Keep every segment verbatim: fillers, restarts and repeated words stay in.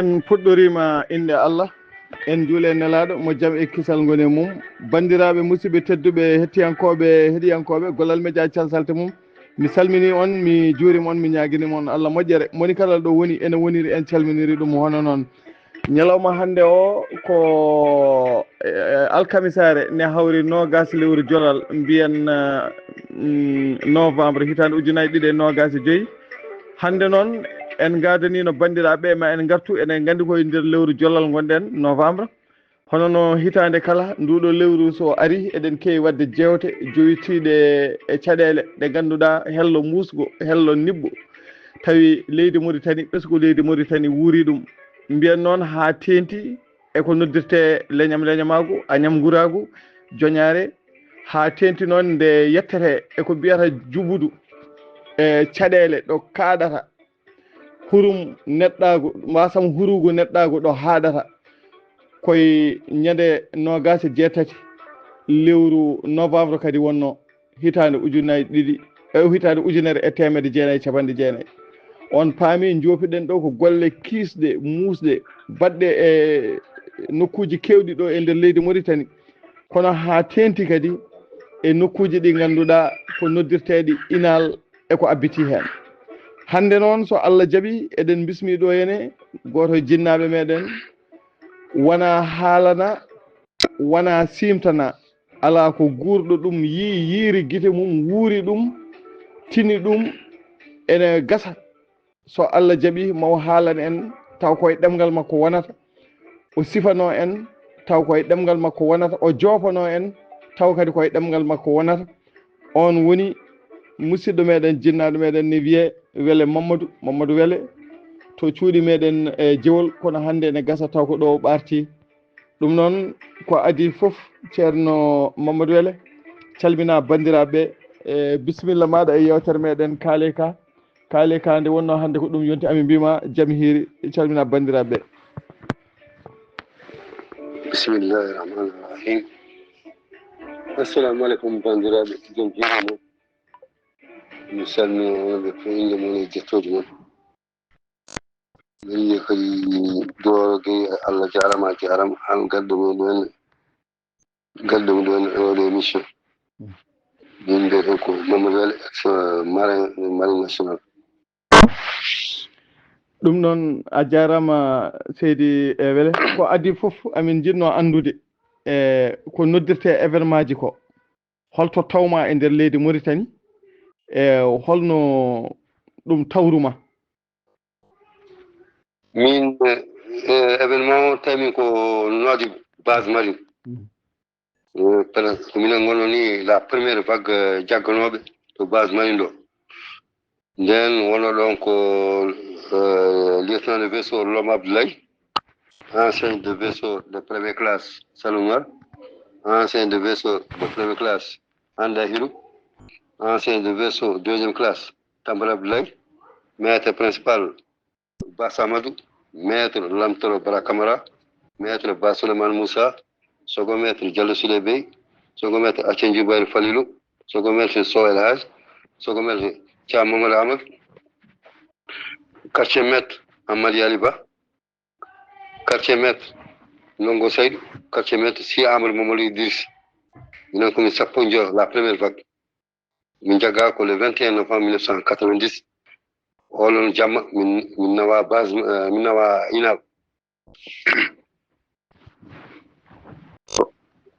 En puɗɗoriima innde Allah, en njuule e Nelaaɗo mo jam e kisal ngoni e mum. Banndiraaɓe, musidɓe tedduɓe, hettiyankooɓe, heɗiyankooɓe Gollal Media, calsalte mum, mi salminii on, mi juuriima on, mi ñaaginiima on Allah moƴƴere. Moni kala ɗo woni, ene woniri, en calminiri ɗum hono noon. Ñalawma hannde o ko, eh, alkamisaare, ne hawri noogas lewru jolal, mbiyen, eh, mm, novembre, hitaande ujunaaji ɗiɗi e noogas e joy. Hannde noon, en ngaadaniino banndiraaɓe ma en ngartu, eɗen nganndi ko e nder lewru jolal ngonɗen, novembre. Hono no hitaande kala, nduuɗo lewru so ari, eɗen keewi waɗde jeewte joytiiɗe e caɗeele ɗe ngannduɗaa hello muusgo, hello niɓɓo. Tawi leydi Mauritanie, ɓesngu leydi Mauritanie wuuri ɗum. Mbiyen noon haa teeŋti e ko noddirtee leñam leñamaagu, añam nguraagu, joñaare, haa teeŋti noon nde yettete e ko mbiyata juɓudu e caɗeele ɗo kaaɗata hurum neɗɗaagu, mbasam hurugu neɗɗaagu ɗo haaɗata. Koye ñande noogas e jeetati lewru novembre kadi wonno, hitaande ujunaaji ɗiɗi, e hitaande ujunere e teemedde jeenayi e capanɗe jeenayi. On paami, njoopiɗen ɗo ko golle kiisɗe, muusɗe, baɗɗe e nokkuuji keewɗi ɗo e nder leydi Mauritanie. Kono haa teeŋti kadi e nokkuuji ɗi ngannduɗaa ko noddirteeɗi inaal e ko abbiti heen. Hannde noon, so Allah jaɓi, eɗen mbismii ɗo heen gooto e jinnaaɓe meɗen, wona haalana, wona siimtana, alaa ko guurɗo ɗum yii, yiiri gite mum, wuuri ɗum, tini ɗum, ene gasa. So Allah jaɓi, ma o haalan en taw koye ɗemngal makko wonata, o sifanoo en taw koye ɗemngal makko wonata, o joopanoo en taw kadi koye ɗemngal makko wonata. On woni musidɗo meɗen, jinnaaɗo meɗen ne wiyee Wele Mamadou, Mamadou Wele, to cuuɗi meɗen e Jewol, kono hannde ene gasa taw ko ɗo o ɓaarti. Ɗum noon, ko adii fof, Ceerno Mamadou Wele, calminaa banndiraaɓe, e bisimilla maaɗa e yeewtere meɗen Kaale Ka. Kaale Ka, nde wonnoo hannde ko ɗum yonti, amin mbiima jam hiiri, calminaa banndiraaɓe. Bismillahi rahmani rahim. Assalamu aleykum, banndiraaɓe, jam hiiri mon. Mi salmina onon ɓe fof, innde mon e jettooje mon. Min wiya kadi Dooro Gueye, Allah jaaraama, a jaaraama, aan garɗo men ɗo henne. Garɗo men ɗo henne e oɗo émission. Min mbiyetee ko Mamadou Wele, ex marin, marin national. Ɗum noon, a jaaraama seydi e Wele. Ko adii fof, amin njiɗnoo anndude e ko noddirtee événement ji ko. Holto tawmaa e nder leydi Mauritanie? E holno ɗum tawrumaa? Min, eh, événement o tawmi ko Nouadhibou, base marine. Eh, peut-être ko minen ngonno ni la première vague, eh, jagganooɓe to base marine ɗo. Nden wonno ɗon ko, eh, lieutenant de vaisseau Lom Abdoulaye, ancien de vaisseau de première classe Salomar, ancien de vaisseau de première classe Anda Hirou, ancien de vaisseau deuxième classe Tambara Abdoulaye, maître principal Bass Amadou, maître Lamtoro Bara Camara, maître Ba Souleymane Moussa, second maître Diallo Souley Bey, second maître Acen Djoubair Falilou, second maître Sow El Hadj, second maître Thiam Mamadou Amadou, quartier maître Amady Ali Ba, quartier maître Ndongo Saydou, quartier maître Si Amadou Mamadou Idriss. Minen komin sappo e joyo, la première vague. Min jagga ko le vingt et un novembre mille neuf cent quatre-vingt-dix. Oɗon jamma min, min nawa base, eh, min nawa inal.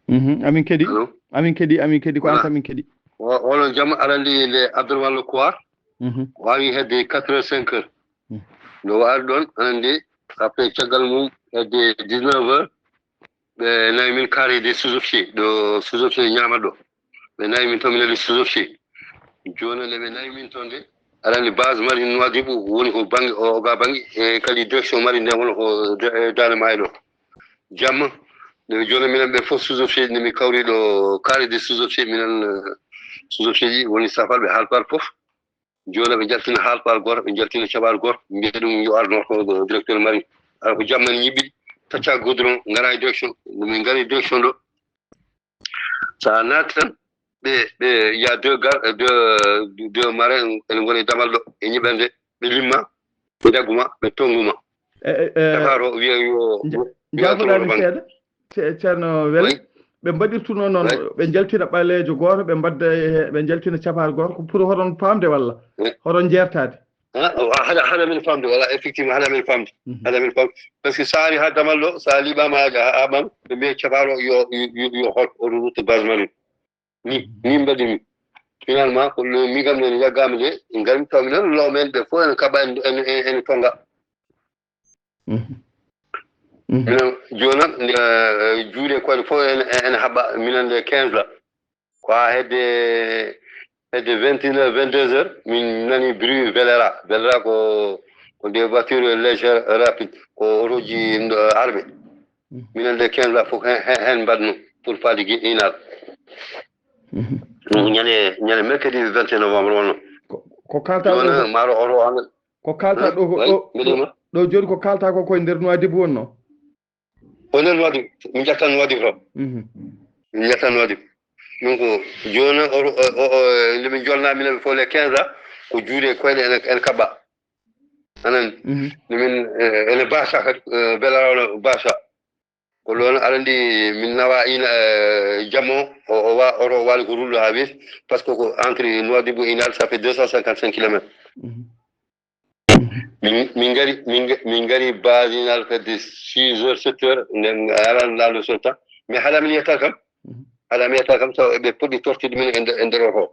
Mhm, amin keɗi. Allô? Amin keɗi, amin keɗi, ko an tan min keɗi. O-, oɗon jamma aɗa anndi le Abdourahmane le Kouar. Mhm. O ari hedde quatre heures, cinq heures. Mhm. Nde o ari ɗon, aɗa anndi, après caggal mum hedde dix-neuf heures, ɓe nawi min carré des sous-officiers, ɗo sous-officier ñaama ɗo. Ɓe nawi min toon, min adi sous-officier. Jooni nde ɓe nawi min toon de, aɗa anndi base marine Nouadhibou woni ko bannge o, oga bannge, e kadi direction marine nden woni ko Da-, e Daande Maayo ɗo. Jamma, nde ɓe jooni minen ɓe fof sous-officier, nde min kawri ɗo carré des sous-officiers, minen, eh, sous-officier ji woni safalɓe Haalpulaar fof. Jooni ɓe njaltina Haalpulaar gooto, ɓe njaltina caɓaal gooto, mbiya ɗum yo ar ɗo ko directeur marine. Ara ko jamma en ñiɓɓiɗi, tacca goudron, ngara e direction, nde min ngari direction ɗo. So a naati tan, ɓe, ɓe, il y a deux gar-, deux, deux marins, ene ngoni e damal ɗo, e ñiɓande, ɓe limma, ɓe ndagguma, ɓe tonnguma. E, e, e, Cafaaro wiya yo, yo, yo Jaafoɗaa min seeɗa, Ce- Ceerno Wele. Ɓe mbaɗirtuno noon, ɓe njaltina ɓaleejo gooto, ɓe mbadda e, ɓe njaltina cafaar gooto, ko pour hoɗon paamde walla hoɗon jeertaade? Haɗa, haɗa min famde, wala, effectivement, haɗa min famde. Haɗa min famde. Parce que so ari ha damal ɗo, so a liɓama a ɓam, ɓe mbiya cafaaro yo, yo, yo, yo hol, oɗo rutto base mari. Ni, ni mbaɗi mi. Finalement, ko no mi kam nen jaggama de, en ngari taw minen law men ɓe fof en kaɓa en, en, en, en tonga. Minen jooni noon, nde, eh, juuɗe koyɗe fof en, en, en haɓa, minen nde quinze la. Ko haa hedde, hedde vingt et une heures, vingt-deux heures, min nani bruit Velera. Velera ko, ko des voitures légères, rapides, ko otoji, eh, armée. Minen nde quinze la fof hen, hen, hen mbaɗno pour faade gi-, inal. Ñande, ñande mercredi vingt et un novembre wonno. Ko, ko kalta ɗo, maaro oto an. Ko kalta ɗo, ko, ɗo, ɗo jooni ko kalta ko koye nder Nouadhibou wonno? Ko nder Nouadhibou, mi ƴettan Nouadhibou to. Mi ƴettan Nouadhibou. Ɗum ko jooni o, o, o, o, nde min jolna minen fof les quinze la, ko juuɗe koyɗe ene, ene kaɓɓa. Anan, nde min, eh, ene baasa kadi, eh, Belal wano baasa. Ko ɗoon aɗa anndi min nawa ina, eh, jamma o, o wa-, oto o waali ko rulɗo haa weeti, par ce que ko entre Nouadhibou e Inal, ça fait deux cent cinquante-cinq kilomètres. Min, min ngari, min nga-, min ngari base Inal kadi six heures, sept heures, nden aran laalo sultan. Mais haɗa min yetta kam, haɗa min yetta kam, so ɓe puɗɗi tortude min e nder, e nder oto.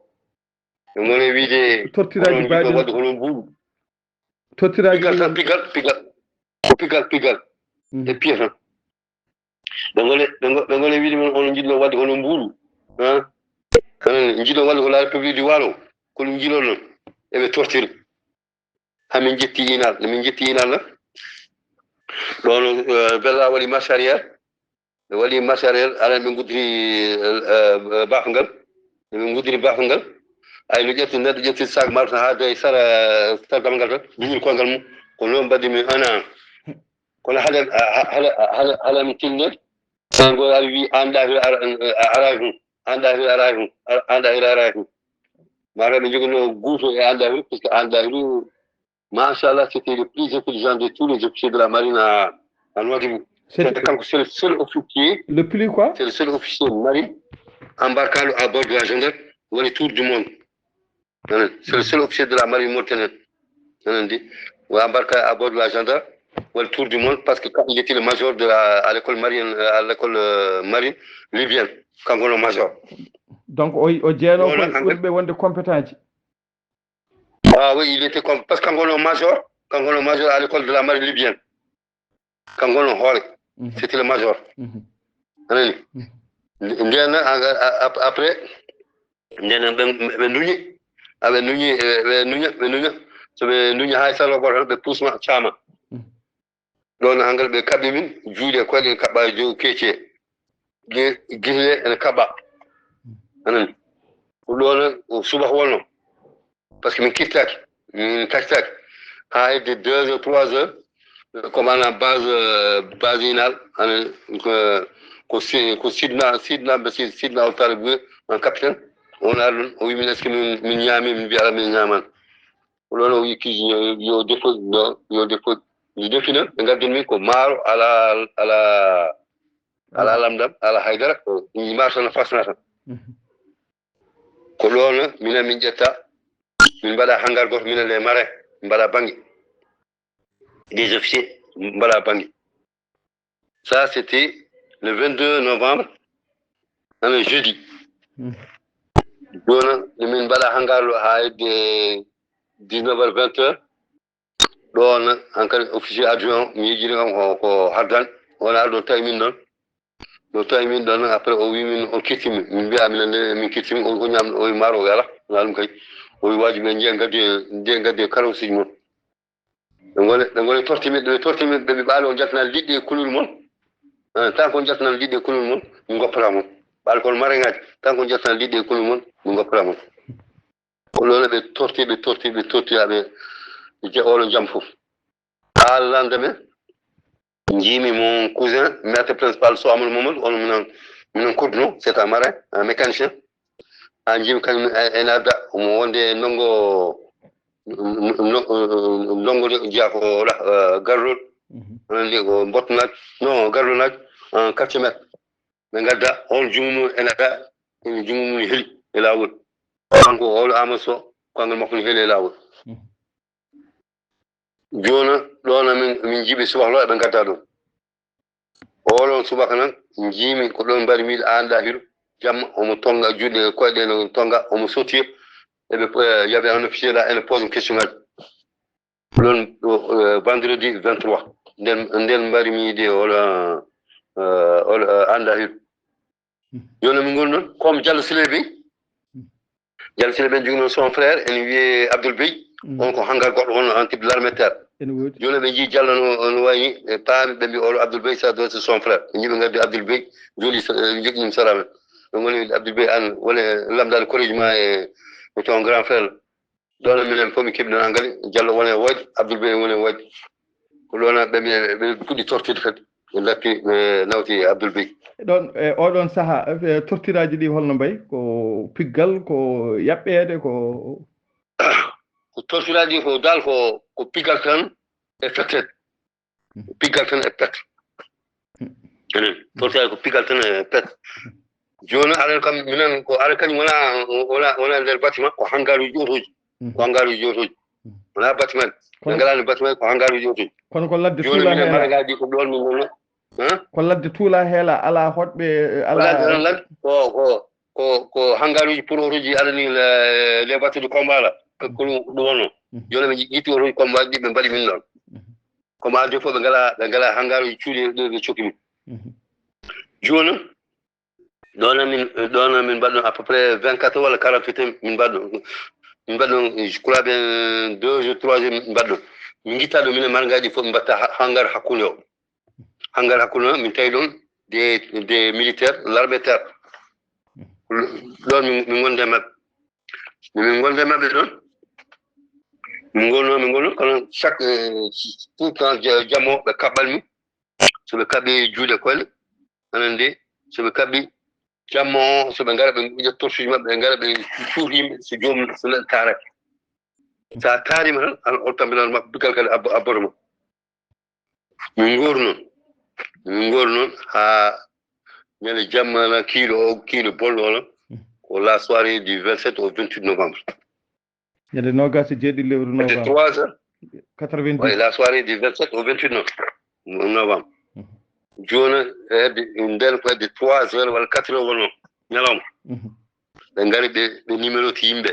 Ɓe ngoni wiide tortiraaji onon njiɗɗo baɗi waɗde hono mbuuɗu. Tortiraaji pigal tan, pigal, pigal. Ko pigal, pigal. E piya tan. Ɓe ngoni, ɓe ngo-, ɓe ngoni wiide men onon njiɗɗo waɗde hono mbuuɗu. Ha? Onon njiɗɗo waɗde ko la République du Waalo. Ko ɗum njiɗɗo non. Eɓe tortiri. Ha min jetti Inal. Nde min jetti Inal na. Ɗoon, eh, Bella waɗi marche arrière. Ɓe waɗi marche arrière, aran ɓe nguddiri, eh, eh, baafe ngal. Ɓe nguddiri baafe ngal. Ay no ƴetti, neɗɗo ƴetti sac maaro tan haa doy sara, sara damal ngal tan, duwiri koyngal mum. Ko noon mbaɗi min ana. Kono hala, hala, hala, hala min tilde. An goo ari wi an ɗaafir ara, a, a, araaki hun. An ɗaafir araaki hun. Ar-, an ɗaafir araaki hun. Mataw ɓe njoginoo guuto e an ɗaafir, puisque an ɗaafir Machallah, c'était le plus intelligent de tous les officiers de la marine à, à Nouadhibou. C'est le, kanko, c'est le seul officier. Le plus quoi? C'est le seul officier marine embarqué à bord de la gendarme, woni tour du monde. Hein, c'est le seul officier de la marine mauritanienne. Hein, dit, ouais, embarqué à bord de la gendarme, woni tour du monde, parce que quand il était le major de la, à l'école marine, euh, à l'école, euh, marine libyenne, kanko woni major. Donc, o, o jeyanoo ko ɓurɓe wonde compétent ji. Ah oui, il était comme, parce que kanko woni major, kanko woni major à l'école de la marine libyenne. Kanko woni hoore. C'était le major. Anani? Nden, a, a, a, après, nden ɓe, ɓe nduñi. Aɓe nduñi, ɓe, ɓe nduña, ɓe nduña. So ɓe nduñi hay salo goto, ɓe puusma, caama. Ɗoon hangal ɓe kaɓɓi min, juuɗe koyɗe kaɓɓa e dow keeci he. Gi-, gille ene kaɓɓa. Anani? Ko ɗoon o subaka wonno. Parce que min kittaaki, min tactaaki. Haa hedde deux heures, trois heures, ko maanaam base, euh, base Inal, anani, ko, ko si-, ko Sidna, Sidna, mbe si-, Sidna o Talib, en capitaine. On ari ɗoon, o wi min, est-ce que min, min ñaami? Min mbi ala, min ñaamaani. Ko ɗoon o wi kiji yo, yo defo, no, yo defo. Nde defina, ɓe ngaddani min ko maaro, ala, ala, ala lamɗam, ala haydara, ko maaro tan fasna tan. Ko ɗoon minen min ƴetta, min mbaɗa hangar gooto, minen les marins, min mbaɗa bannge. Des officiers, min mbaɗa bannge. Ça, c'était le vingt-deux novembre, un jeudi. Jooni, nde min mbaɗa hangar ɗo haa hedde dix-neuf heures, vingt heures. Ɗoon, hankadi officier adjoint, mi yejjiti kam ko, ko Haddan. Wona ɗo tawi min ɗoon. Ɗo tawi min ɗoon, après o wi min, on kittimi. Min mbiya, minen nde min kittimi, o, o ñaam, o wi maaro, o yala. Wona ɗum kay. O wi wajibi en njiya ngaddi, nde ngaddi kala o siji mon. Ɓe ngole, ɓe ngole torti min, ɓe torti min, ɓe mbi ɓaali on jaltanan liɗɗi e kulol mon. Eh, tan ko jaltanan liɗɗi e kulol mon, min ngoppata mon. Ɓaali kon mareŋaaji, tan ko jaltanan liɗɗi e kulol mon, min ngoppata mon. Ko ɗoon ɓe torti, ɓe torti, ɓe torti, aɓe je-, oɗo jam fof. Haa le lendemain, njiimi mon cousin, maître principal Sow Amadou Mamadou, on minon, minon kurduno, c'est un marin, un mécanicien. Haa njiimi kañum e, ene adda, omo wonde e ndongo, no, no, ndongo de, jeyaa ko wala, eh, garrol. Onon ndi ko mbottanaaki, non, garɗonaajo, en quartier maître. Ɓe ngadda, on junngo mum ene ɗa, ene junngo mum heli e laawol. Kanko o, oolo Amadou Sow, ko angel makko ne heli e laawol. Mhm. Jooni, ɗoon amin, min njiiɓe subaka ɗo, eɓe ngadda ɗoon. Oɗoon subaka noon, njiimi ko ɗoon mbaɗi miijo aan Ɗahiru, jamma, omo tonnga juuɗe koyɗe, no tonnga, omo sottiya. Eɓe, eh, yaɓe aan no fiyee ɗa, ene pose question ngaji. Ɗoon ɗo, eh, vendredi vingt-trois. Nden, nden mbaɗi miijo oɗo, eh, oɗo, eh, aan Ɗahiru. Jooni min ngoni noon, comme Diallo Siley Bey. Diallo Siley Bey jogii noon son frère, ene wiyee Abdoul Bey. Mm. On ko hangar goɗɗo wonno en type de l'armée de terre. Ene woodi. Jooni ɓe njii Diallo no, no wayi ni, ɓe paami, ɓe mbi oɗo Abdoul Bey, ça doit être son frère. Ɓe njii ɓe ngaddi Abdoul Bey, joli, eh, joginii sara men. Ɓe ngoni Abdoul Bey, aan woni lamndaade koreeji ma e, e ton grand frère. Ɗoon minen fof min keɓi ɗoon angal, Diallo woni e woyde, Abdoul Bey woni e woyde. Ko ɗoon ɓe mbi-, ɓe puɗɗi tortude kadi. Ɓe natti, ɓe nawti Abdoul Bey. Ɗoon, e oɗoon sahaa, e torturaaji ɗi holno mbayi? Ko piggal, ko yaɓɓeede, ko? Ko torturaaji ɗi ko dal ko, ko piggal tan e fetteede. Piggal tan e pet. Enen, tortugaaji ko piggal tan e pet. Jooni aɗa anndi kam, minen ko aɗa kañum wona, wona, wona nder bâtiment, ko hangaruuji otooji. Ko hangaruuji otooji. Wona bâtiment. Ɓe ngalaa nder bâtiment, ko hangaruuji otooji. Kono ko ladde tuula heela. Jooni minen maragaaji ko ɗoon min ngonno. Hein? Ko ladde tuula heela, alaa hoɗɓe, alaa. Ladde tan, ladde ko, ko, ko, ko hangaruuji pour otooji aɗa anndi les, les bateaux de combat là. Ko, ko ɗum, ɗum wonno. Jooni ɓe ƴetti otooji combat ji, ɓe mbaɗi min ɗoon. Comme arde fof ɓe ngalaa, ɓe ngalaa hangaruuji cuuɗi ɗo ɓe cokki min. Jooni, ɗoon min, ɗoon min mbaɗno à peu près vingt-quatre walla quarante-huit heures min mbaɗno. Min mbaɗno, je crois bien deux jours, trois jours min mbaɗno. Min ngitta ɗo minen maragaaji fof min mbatta ha-, hangar hakkunde o. Hangar hakkunde o, min tawi ɗoon des, des militaires, l'armée de terre. Ɗoon min, min ngondi e maɓɓe. Min ngondi e maɓɓe ɗoon. Min ngonno, min ngonno, kono chaque, eh, tout temps ja-, jamma o ɓe kaɓɓan min. So ɓe kaɓɓi juuɗe koyɗe, aɗa anndi, so ɓe kaɓɓi jamma o, so ɓe ngara, ɓe ƴetta torsuuji maɓɓe, ɓe ngara, ɓe cuuɗi yimɓe, so joomum, so neɗɗo taarake. So a taariima tan, an o tammbinal maɓɓe, piggal kadi abbo-, abboto ma. Min ngooru noon. Min ngooru noon haa ñande jamma na kiiɗo o, kiiɗo bonɗo o, ko la soirée du vingt-sept au vingt-huit novembre. Ñande noogaas e jeeɗiɗi lewru novembre. Trois heures. Quatre-vingt-dix. Oui, la soirée du vingt-sept au vingt-huit no-, novembre. Jooni, hedde, nden ko hedde trois heures walla quatre heures wonno ñalawma. Ɓe ngari, ɓe, ɓe numéro ti yimɓe.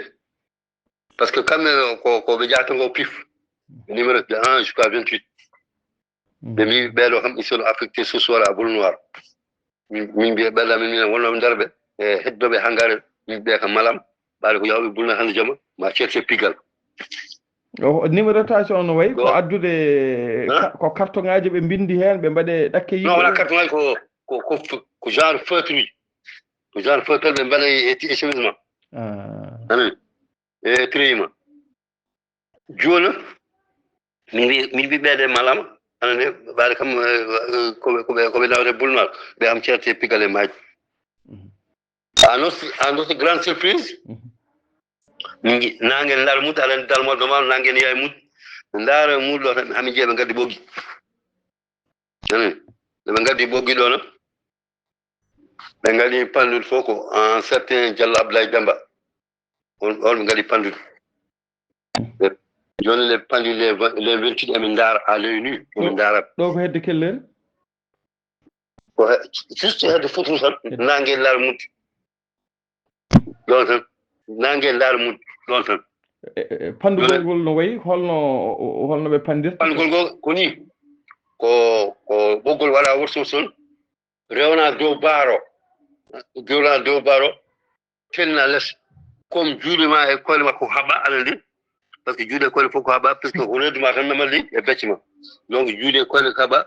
Parce que kamɓe ko, ko ɓe jahata ngo pif. Numéro de un jusqu'à vingt-huit. Ɓe mbi ɓeeɗo kam, ils sont affectés ce soir à Boule Noire. Min, min mbiya ɓeeɗa min, min wonnooɓe nder ɓe, e heddooɓe hangaare, min mbiya kam malam, ɓaade ko yawɓe Boule Noire hannde jamma, ma ceerte piggal. O, numérotation no wayi, ko addude ka-, ko carton ŋaaji ɓe mbinndi heen, ɓe mbaɗe ɗakke yimɓe. Non, wona carton ŋaaji, ko, ko, ko f-, ko genre feutre uji. Ko genre feutre ɓe mbaɗa e, e, e chemise ma. Ah. Amin. E treyima. Jooni, min mbi-, min mbi ɓeeɗe malama, aɗa anndi, ɓaade kam, eh, eh, ko ɓe, ko ɓe, ko ɓe nawata Boule Noire, ɓe am ceerte piggal e maaji. Mhm. À notre, à notre grande surprise, mhm, min ngi-, naange ndaar mut, aɗa anndi dal mo domal, naange ne yaay mut, ndaara mut ɗo tan, amin jeeɓe ngaddi ɓoggi. Amin. Nde ɓe ngaddi ɓoggi ɗo no, ɓe ngaddi pandude fof ko un certain Diallo Abdoulaye Demba. On, on ɓe ngaddi pandude. Jooni les pendus, les vingt, les vingt-huit, emin ndaara à l'œil nu, emin ndaara. Ɗo ko hedde kelleere? Ko he-, juste hedde futuro tan, hedde, naange laara mum. Ɗon tan. Naange laara mum, ɗon tan. E, e, e, pandugol ngol no wayi, holno, holno ɓe pandirta? Pandugol ngol ko ni, ko, ko ɓoggol waɗa worso son, rewna dow baaro, rewna dow baaro, tenna les, comme juuɗe ma e koyɗe ma ko haɓa, aɗa anndi, parce que juuɗe e koyɗe fof ko haɓa, parce que ko reedu ma tan namal leydi e becce ma. Donc juuɗe e koyɗe ko haɓa,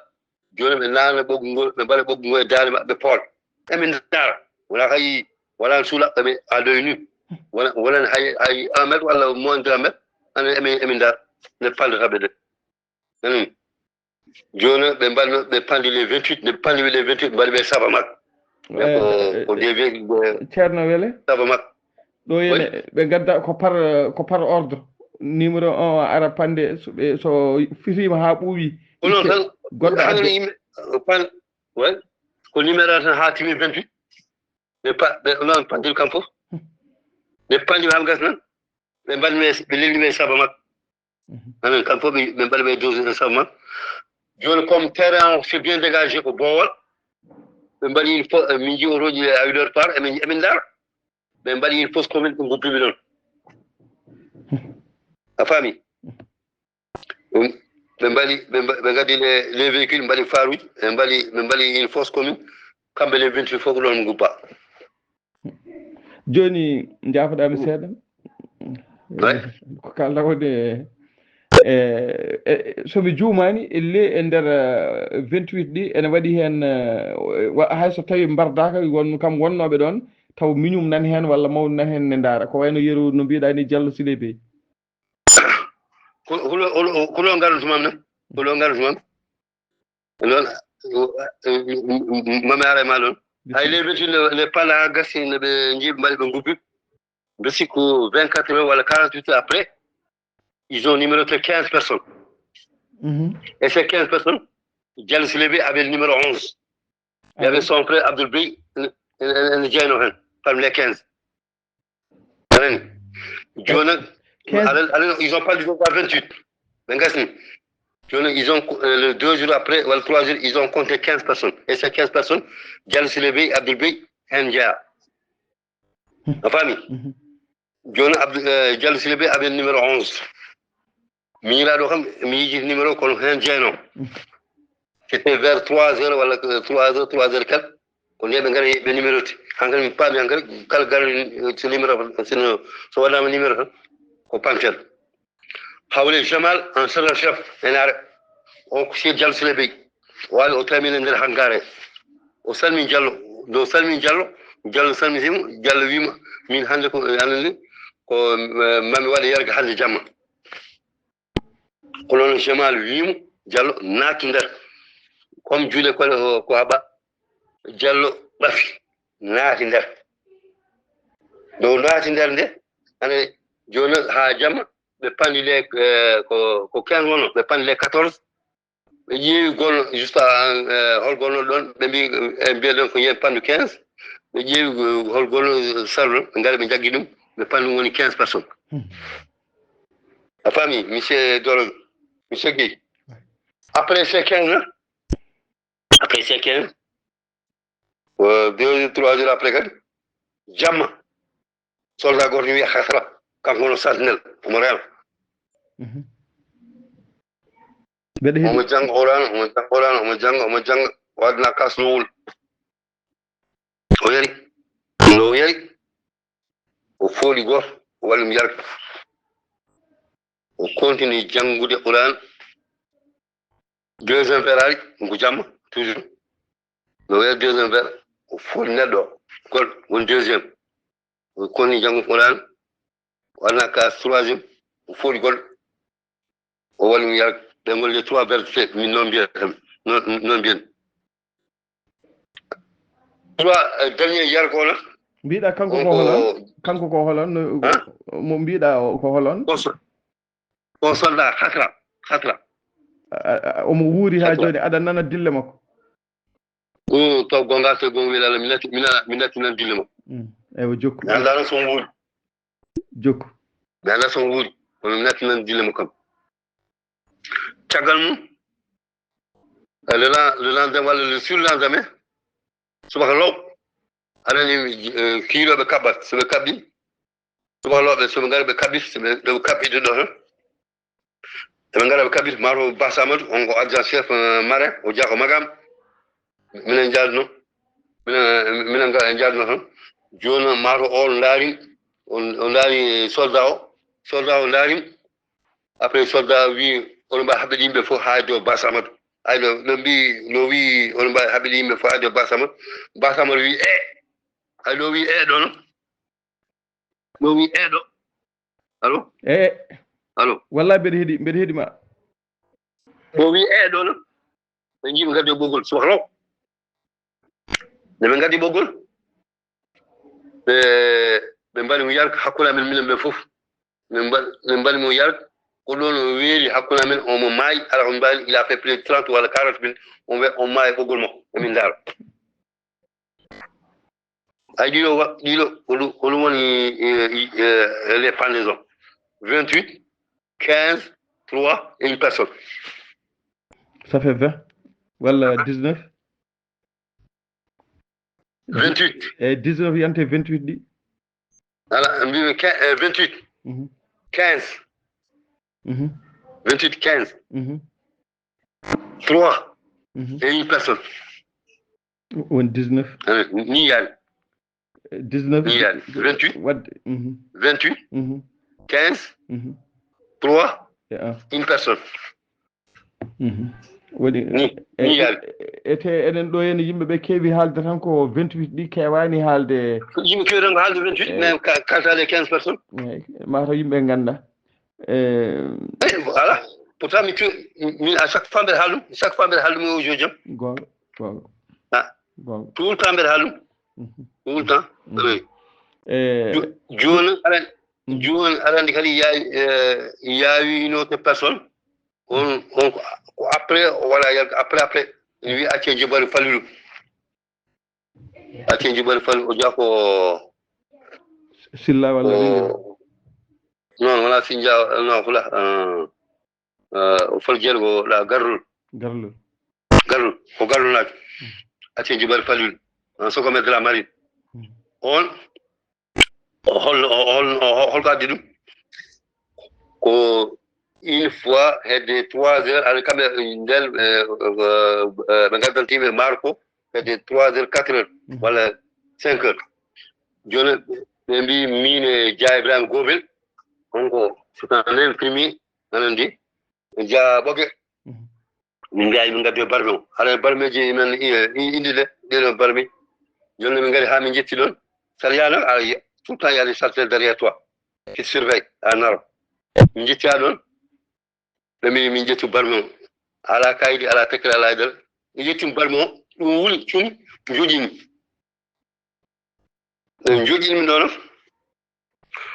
jooni ɓe naana ɓoggu ngol, ɓe mbaɗa ɓoggu ngol e daande maɓɓe, ɓe poola. Emin ndaara, wona hay, wona suula, ɓe à l'œil nu. Wona, wona hay, hay un mètre walla moins d'un mètre, amin, emin, emin ndaara, nde pandata ɓe de. Amin. Jooni ɓe mbaɗno, ɓe pandi les vingt-huit, nde pandi les vingt-huit, mbaɗi ɓe Sabamak. Ɓe ko, eh, ko eh, des vieux, des Ceerno Wele? Sabamak. Ɗo yene, oui, ɓe ngadda ko par, ko par ordre. Numéro un o ara pande, so ɓe, so fitiima haa ɓuuɓi. Ko noon tan, Goɗɗo Hannde addi. Yimɓe, pan, ouais. Ko numéro tan haa timi vingt-huit. Ɓe pa, ɓe non, panɗiri kam fof. Ɓe panɗi haa gasna. Ɓe mbaɗi ɓe, ɓe lelni ɓe saba makko. Mhm. Anan kam fof ɓe, ɓe mbaɗi ɓe doze en saba makko. Jooni, comme terrain o c'est bien dégagé, ko boowal. Ɓe mbaɗi une fo, min njii otooji à une heure par, emin, emin ndaara. Ɓe mbaɗi une fausse commune, ɓe ngubbi ɓe ɗon. A faami? Ɗum, ɓe mbaɗi, ɓe mba-, ɓe ngaddi les, les véhicules, mbaɗi faruuji, ɓe mbaɗi, ɓe mbaɗi une fausse commune, kamɓe les vingt-huit fof ko ɗon ngubba. Jooni, njaafoɗaa mi seeɗa. Ouais. Ko kaalɗaa woni, e, e, so mi juumaani, e le, e nder, eh, vingt-huit ɗi, ene waɗi heen, eh, wa-, hay so tawii mbardaaka, won, kam wonnooɓe ɗoon, taw miñum nan heen walla mawɗo nan heen ne ndaara. Ko wayno yeru no mbiɗaa ni Jallo Siley Bey. Ko, ko ɗo, ko ɗo, ko ɗo ngarata mam na? Ko ɗo ngarata mam? Noon, mami ara e ma ɗoon. Hay les vingt-huit, les, les pala gasi, no ɓe njii ɓe mbaɗi ɓe ngubbi. Mbe sikku vingt-quatre heures walla quarante-huit heures après, ils ont numéroté quinze personnes. Mhm. Et ces quinze personnes, Jallo Siley Bey avait le numéro onze. Il y avait son frère Abdoul Bey, ene, ene, ene jeyno heen, parmi les quinze. Aɗa anndi? Jooni, Quinze. Aɗa, aɗa anndi, ils ont pas dit vingt-huit. Ɓe ngasni. Jooni, ils ont, euh, le deux jours après, walla trois jours, ils ont compté quinze personnes. Et ces quinze personnes, Jallo Siley Bey, Abdoul Bey, heen njeyaa. A faami? Mhm. Jooni, Abdou, euh, Jallo Siley Bey avait numéro onze. Miñiraaɗo kam, mi yejjiti numéro, kono heen jeyno. C'était vers trois heures walla, euh, trois heures, trois heures kala. Ko nde ɓe ngari ɓe numéroté. Hankadi mi paami hankadi kala garani, euh, so numéro, so, so waɗaama numéro tan, ko pantel. Hawle Jamal en chef, en chef, ene ara. O ko Seydi Jallo Siley Bey. O ari, o tawi min e nder hangar he. O salmini Jallo. Nde o salmini Jallo, Jallo salmitiima, Jallo wiima, min hannde ko, aɗa anndi, ko, eh, mami waɗe yarga hannde jamma. Ko noon Jamal wiimo, Jallo naati nder. Comme juuɗe ko, ko haɓa, Jallo ɓafi, naati nder. Nde o naati nder nde, ane jooni haa jamma, ɓe panɗi les, eh, ko, ko quinze wonno, ɓe panɗi les quatorze. Ɓe ƴeewi gonno, juste, eh, hol gonno ɗoon, ɓe mbi, eh, mbiya ɗoon ko yen panɗu quinze. Ɓe ƴeewi, eh, hol gonno sarɗo, ɓe ngari ɓe njaggi ɗum, ɓe panɗi ɗum woni quinze personnes. Hmm. A faami, monsieur Doro, monsieur Guèye. Après ces quinze, hein? Après ces quinze, euh, deux jours, trois jours après kadi, jamma, soldat gooto wiya Hasra, kanko woni sentinelle, omo rewa. Mhm. Mbeɗa heɗi. Omo jannga Qur'an, omo jannga Qur'an, omo jannga, omo jannga, o adna kasnowol. O yari. Nde o yari, o fooɗi gooto, o waɗi ɗum yarde. O continue janngude Qur'an. Deuxième vers ari, ko jamma, toujours. No wiya deuxième vers, o foti neɗɗo goɗɗo, woni deuxième. O koni janngo Qur'an, o arna ka troisième, o foti goɗɗo. O waɗi mi yar, ɓe ngol les trois vers, min noon mbiyata, noon, noon mbiyen. Trois, euh, dernier yar ko onon. Mbiɗa kanko On ko ko holon? Kanko ko holon? No, Hein? Mo mbiɗa o ko holon? On so-, on soldat, Hasra, Hasra. A, a, omo wuuri ha Hasra. Joni, aɗa nana dille makko. Ɗum taw gonga so gonga wiɗa Allah, mi natti, mi nana, mi natti nan dille mo. Mm. Eywa, jokku. Mi anndaa tan so on wuuri. Jokku. Mi anndaa so on wuuri. Kono mi natti nan dille mo kam. Caggal mum, eh, le len-, le lendemain walla le surlendemain, subaka law, aɗa anndi, eh, kiilooɓe kaɓɓat, so ɓe kaɓɓi, subaka law ɓe, so ɓe ngari ɓe kaɓɓi, so ɓe, ɓe kaɓɓi ɗo tan. Eɓe ngara ɓe kaɓɓi, maaro Bas Amadou, on ko adjoint chef, eh, marin, o jaa ko Magam. Minen njaadno, minen, minen nga-, njaadno tan. Jooni maaro o ndaari, o, o ndaari soldat o, soldat o ndaari. Après, soldat o wi, "Oɗon mbaawi haɓɓude yimɓe fof haa e dow Bas Amadou." Ay, no, no mbi, no wi, "Oɗon mbaawi haɓɓude yimɓe fof haa e dow Bas Amadou." Bas Amadou wi, "E!" Ay, no wi, "E ɗo no?" No wi, "E ɗo." Allo? E. Allo? Wallahi, mbeɗa heɗi, mbeɗa heɗi ma. No wi, "E ɗo no?" Ɓe njii ɓe ngaddi ɓoggol, subaka law. Nde ɓe ngaddi ɓoggol, ɓe, ɓe mbaɗi mo yarga hakkunde amen minen ɓe fof. Ɓe mba-, ɓe mbaɗi mo yarga, Ko ɗon o weeli hakkunde amen, omo maayi, ala ko mbaali, il a fait plus de trente walla quarante minutes, on we-, on maayi ɓoggol makko, emin ndaara. Ay, ɗiɗo wa-, ɗiɗo, ko ɗum, ko ɗum woni, eh, eh, eh, les pendaisons. Vingt-huit, quinze, trois et une personne. Ça fait vingt walla dix-neuf? Vingt-huit. Eyyi, dix-neuf yante vingt-huit ɗi. Ala, mbimi quinze, eh, vingt-huit. Mhm, Quinze. mhm, Vingt-huit, quinze. Mhm, Trois mhm. Et une personne. Woni dix-neuf. Eh, ni yaari. Dix-neuf. Ni yaari. Vingt-huit. Wadde. Mhm, Vingt-huit, mhm, quinze, mhm. trois, E a. Une personne. Mhm. Woni Ni, e, ni yaari. E te enen ɗo henne yimɓe ɓe keewi haalde tan ko vingt-huit ɗi keewaani haalde. Yimɓe keewi tan ko haalde vingt-huit, Eh. Mais ka-, quant à les quinze personnes. Eyyi, mataw yimɓe ngannda. Eh, Eh, voilà. Pourtant, mi tu-, min, à chaque fois mbeɗa haalɗum, chaque fois mbeɗa haalɗum e audio jam. Goonga, goonga. Ah. Goonga. Tout le temps mbeɗa haalɗum. Mhm. Tout le temps. Mhm. Oui. Eh, Jo-, jooni aɗa anndi, Mhm. Jooni aɗa anndi kadi yaawi, eh, yaawi une autre personne. On, on ko, ko après, voilà, yalta après, après. Ene wiya accen jibari Falilu. Accen jibari Falilu, o jeyaa ko, Silla walla Ɓinngel? ko, non, wonaa Sinja, non, hula, eh, eh, o Fal Jeergo, la Garlol. Garlol. Garlol, ko Garlol naati. Accen jibari Falilu. Un socomètre de la marine. Mhm. On, o hol-, o hol-, o hol-, holko addi ɗum? Ko une fois hedde trois heures, aɗa kamɓe ndel, eh, eh, eh, ɓe ngaddantiiɓe maaro ko hedde trois heures, quatre heures, Mhm. Walla cinq heures. Jooni ɓe mbi min e Dia Ibrahima Gobel, on ko c'est un infirmier, aɗa anndi, Dia Ɓoge. Mhm. Min mbiya min ngaddoya barme o. Haɗa barmeeji men i-, i-, indi de, ɗeɗo barme. Jooni min ngari haa min njetti ɗon. Saɗa yaha noon, aɗa yi-, tout le temps il y a des chargeurs derrière toi qui surveillent, a naro. Min njetti haa ɗon. Ɓe mbi min njettu barme o. Alaa kaydi, alaa tekkere, alaa e nder. Min njetti barme o, ɗum wuli, cum, joƴini. Ɓe joƴini min ɗon.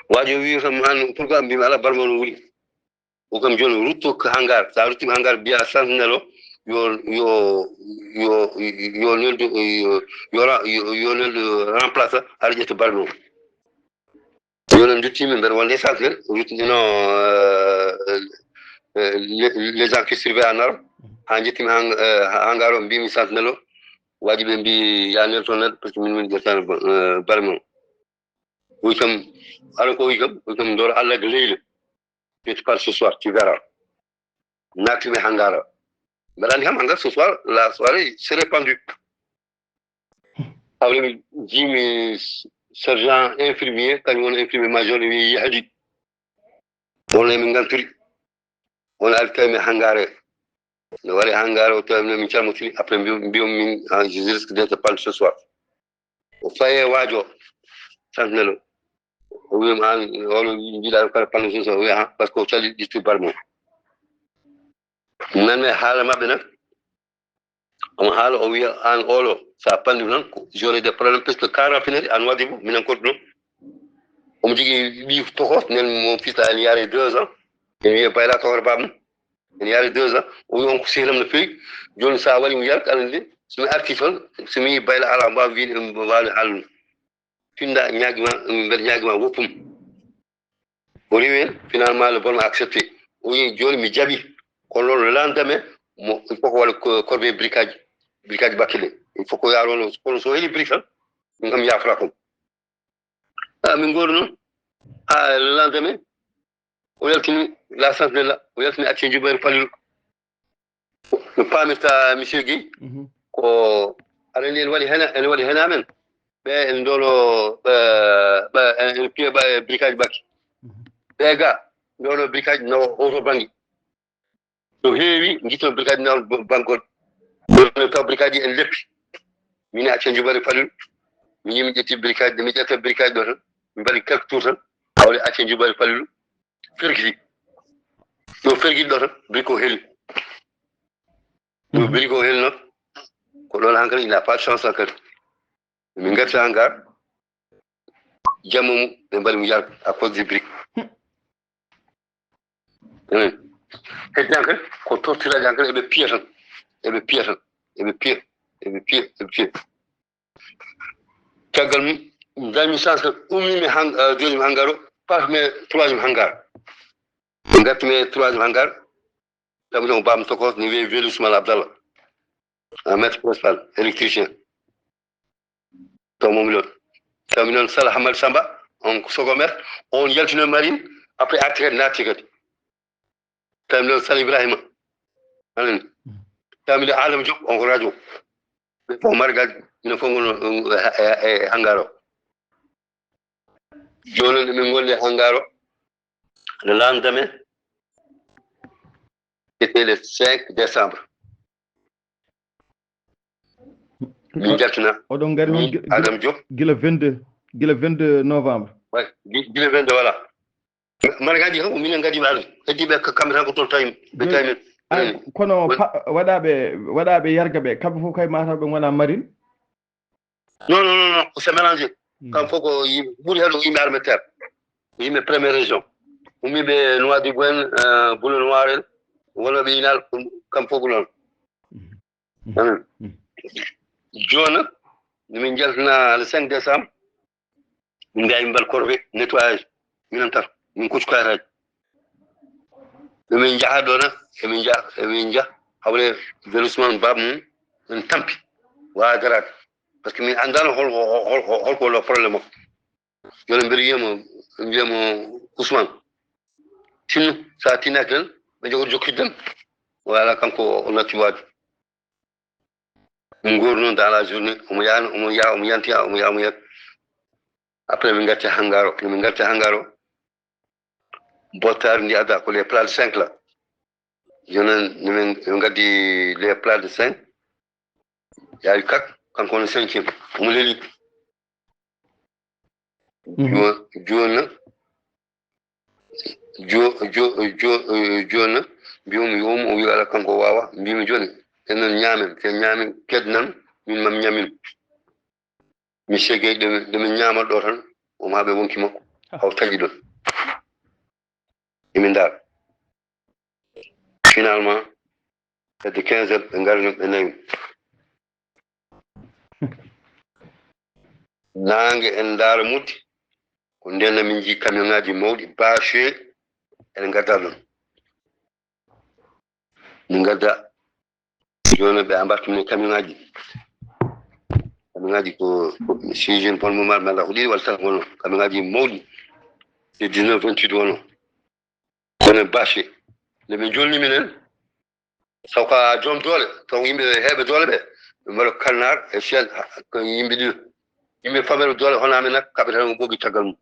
Waajo wi kam, an, pourquoi mbimi alaa barme o no wuli? O kam jooni rutto ko hangar. Sa rutti hangar, mbiya sentinelle o, yo, yo, yo, yo neldu, yo, yo ra-, yo, yo neldu remplace, aɗa ƴetta barme o. Jooni en nduttimi, mbeɗa wonde e sentinelle, ruttindino, eh, eh, les, les gens qui surveillent en arme. Haa njettimi hang-, eh, hangar o, mbimi sentinelle o, waaji ɓe mbi, ya nelto nelɗo, parce que min min ƴettano ba-, eh, barme o. Wi kam, aɗa ko wi kam, wi kam, ndoro Allah de leyla. Je te parle ce soir, tu verras. Naatimi hangar o. Mbeɗa anndi kam hangar ce soir, la soirée serait pendue. Après mi jiimi sergent infirmier, kañum woni infirmier major, mi wiyi yahdi. Wonno min nganturi. Won ari tawi mi hangar o. No wari hangar o, tawi min calmotiri. Après mbiyo, mbiyo min, ah, je risque d'être pendu ce soir. O faye waajo, sentinelle o. O wiyi ma an, o wiyi mbiɗa kala pendu ce soir. O wiyi ha, parce que o cali ƴetti barme o. Nan mi haala maɓɓe nan. Omo haala, o wiya, an oɗo, sa panɗi noon, ko, j'aurai des problèmes, parce que car raffinerie, an waddi bo, minen koɗi noon. Omo jogii ɓii tokos, nen mon fils a ene yaare deux ans. Ene wiya Bayla tokor bam. Ene yaare deux ans. O wi on ko sehlam no feewi. Jooni sa waɗi mo yar, aɗa anndi, so mi arti toon, so mi yii Bayla ala mbawa wiide, mbawa haalde. Finda ñaagi ma, mbeɗa ñaagi ma woppum. O rewi hen, finalement, le bonhomme a accepté. O wi jooni mi jaɓi. Kono noon le lendemain, mo, il faut ko waɗa ko, corbeille briquage, briquage bakkile. Il faut ko yaaro on, kono so heli brique tan, ɗum kam yafata kon. Ah, min ngori noon. Ha le lendemain, o yaltini la sentinelle, o yaltini acce Jubayru Falilu. No paamirta, monsieur Guèye, ko aɗa anndi ene waɗi hena, ene waɗi hena men. Ɓe ene ndolo, ɓe, ɓe ene piya ɓe bricage bakki. Ɓe ga, ndolo bricage nawa oto bannge. No heewi, ngitton bricage nawa bangol. Ɗo taw bricage en leppi. Min acce Jubayru Falilu. Min yimi ƴetti bricage, mi ƴetta bricage ɗo tan. Mi mbaɗi quelques tours tan. Hawle acce Jubayru Falilu. Fergiti. Ɗo fergiti ɗo tan, bricage o heli. Ɗo bricage o heli noon. Ko ɗon hankadi, il n'a pas de chance hankadi. Min ngarti hangar. Jamma mum, ɓe mbaɗi mo yar à cause du brique. Enen. Heddi hankadi ko tortiraji hankadi eɓe piya tan. Eɓe piya tan. Eɓe piya. Eɓe piya. Eɓe piya. Caggal mum, dañmi chance, ummimi han-, eh, deuxième hangar o, parmi troisième hangar. Ngartimi e troisième hangar, tawi ɗon bam tokos ne wiye Velu Sumal Abdallah. Un maître principal, électricien. Taw momi ɗon. Tawi noon Sala Hamad Samba, on ko second maître, on yaltino marine, après arti kadi, naatti kadi. Tawi ɗon Sala Ibrahima. Anani. Tawi ɗon Adama Diop, on ko radio. Ɓe fof margaji, minen fof ngono, um, e, e, e hangar o. Jooni noon, emin ngondi e hangar o. Le lendemain, c'était le cinq décembre. Min jaltina. Oɗon ngari on min, gi-, gi-, Adam Diop. Gila vingt-deux, gila vingt-deux novembre. Ouais, gi-, gila vingt-deux, voilà. Mara ngaji ko minen ngadi ɓe, heddi ɓe ka-, kamɓe tan ko toon tawi, ɓe tawi min. Ay, kono pa-, waɗaɓe, waɗaɓe yarga ɓe, kamɓe fof kay mataw ɓe ngona marine? Non, non, non, non, c'est mélangé. Mm. Kam fof ko yim-, ɓuri heen ko yimɓe armée de terre. Ko yimɓe première région. Ummiiɓe Nouadhibou en, euh, Boule Noire en, wonooɓe Inal, ɗum kam fof ko noon. Mm. Mm. Amin. Mm. Jooni, min njaltina le cinq décembre, min mbiya yimɓe mbaɗa corvée, nettoyage. Minen tan, min kuccu kayitaaji. Emin njaha ɗo na, emin njaha, emin njaha. Hawle Velu Sumal baba mum, min tampi. Waawa daraade. Parce que min anndaano hol, hol, hol, hol ko woni problème o. Jooni mbeɗa wiyamo, mbiyamo Ousmane. Tinno, so a tinnaaki tan, ɓe njogo jokkiddem. Voilà, kanko o natti waade. Min ngooru noon dans la journée, omo yaha, omo yaha, omo yanti, omo yaha, omo yanti. Après, min ngarti hangar o. Min ngarti hangar o. Bottaari ndi adda ko les plats de cinq la. Jooni noon, min, min ngaddi les plats de cinq. Yaawi kak, kanko woni cinquième. Omo leli. Mhm. Jo-, jooni, jo-, jo-, jo-, eh, jooni, mbiyumi, o wiyi, "Alaa, kanko o waawaa." Mbiymi, "Jooni, enen ñaamen, te ñaamen, kednan, min mam ñamin." Mi sege ɗo mi, ɗo mi ñaama ɗo tan, o maa ɓe wonki makko, ah, haw taƴi ɗon. Emi ndaar. Finalement, hedde quinze heures, ɓe ngari noon, ɓe nawi. Naange en ndaara muddi, ko ndeen min njii camion ŋaaji mawɗi, bâche, ene ngadda ɗon. Min ngadda, jooni ɓe embarque min e camion ŋaaji. Camion ŋaaji ko, ko, si je ne me trompe pas, mi anndaa ko ɗiɗi walla tati wonno. Camion ŋaaji mawɗi, c'est dix-neuf vingt-huit wonno. Kono bâche, nde ɓe jolni minen, taw ko joom doole, taw yimɓe heewɓe doole ɓe, ɓe mbaɗa kannaar e chaîne, ko yimɓe ɗiɗo. Yimɓe famɗuɓe doole hono amen nak, kaɓe tan ko ɓogi caggal mum.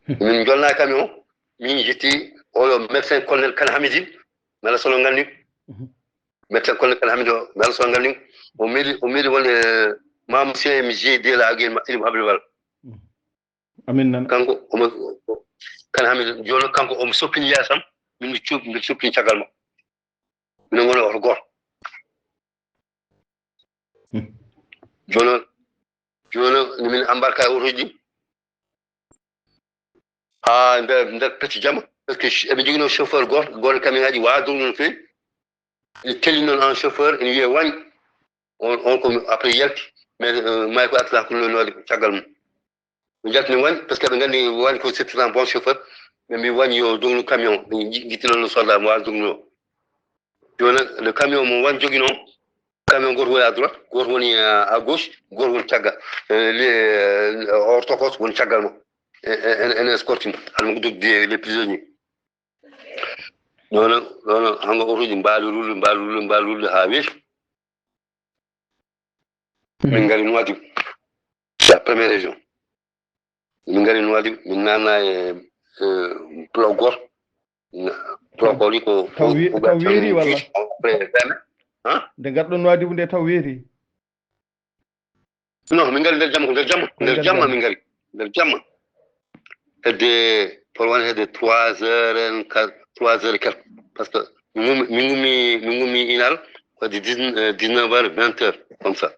Min jolna e camion, min jetti oɗo médecin colonel Kan Hamidine, mi anndaa so oɗon nganndi. Mhm. Médecin colonel Kan Hamidine o, mi anndaa so oɗon nganndi. O meeɗi, o meeɗi wonde, eh, membre C M G de la Guinée, Ilim Habibal. Mhm. Amin nan. Kanko omo, Kan Hamidou, jooni kanko omo soppini yaasam, min mi cuup-, mbiɗa soppini caggal makko. Minen ngoni oto gooto. Hmm. Jooni, jooni no min embarque e otoji ɗi. Haa nder, nder Petit Jama. Parce que ch-, eɓe njoginoo chauffeur gooto, gooto camion ŋaaji waawa dognude no feewi. Ene teli noon en chauffeur, ene wiyee Wañ. On, on ko après yalti, mais, euh, maayi ko artirta hakkunde noon waɗi ko caggal mum. Ɓe njaltini Wañ, parce que ɓe nganndi Wañ ko c'est un bon chauffeur. Ɓe mbii Wañ yo dognu camion, ɓe nji-, njitti noon no soldat mo waawi dognude o. Jooni le camion mo Wañ joginoo, camion gooto woni à droite, gooto woni à, à gauche, gooto woni caggal. Euh, les, euh, ortokos woni caggal mo. E, e, en, en escorte mo, hade mo ko dogde les prisonniers. Ɗono, ɗono, hango otoji mbaali rulle, mbaali rulle, mbaali rulle haa weeti. Min ngari Nouadhibou. La première région. Min ngari Nouadhibou, min naatna e, e, plan gooto. Na-, plan ko woni ko, taw ko, wi-, ko taw weeti walla? Après, hein? Nde ngarɗon Nouadhibou nde taw weeti? Non, min ngari nder jamma, ko nder jamma, nder jamma min ngari. Nder jamma. Hedde, pour won hedde trois heures et quart, trois heures et quelques. Parce que min ngummi, min ngummi, min ngummi Inal, ko hedde dix, euh, dix-neuf heures, vingt heures, comme ça.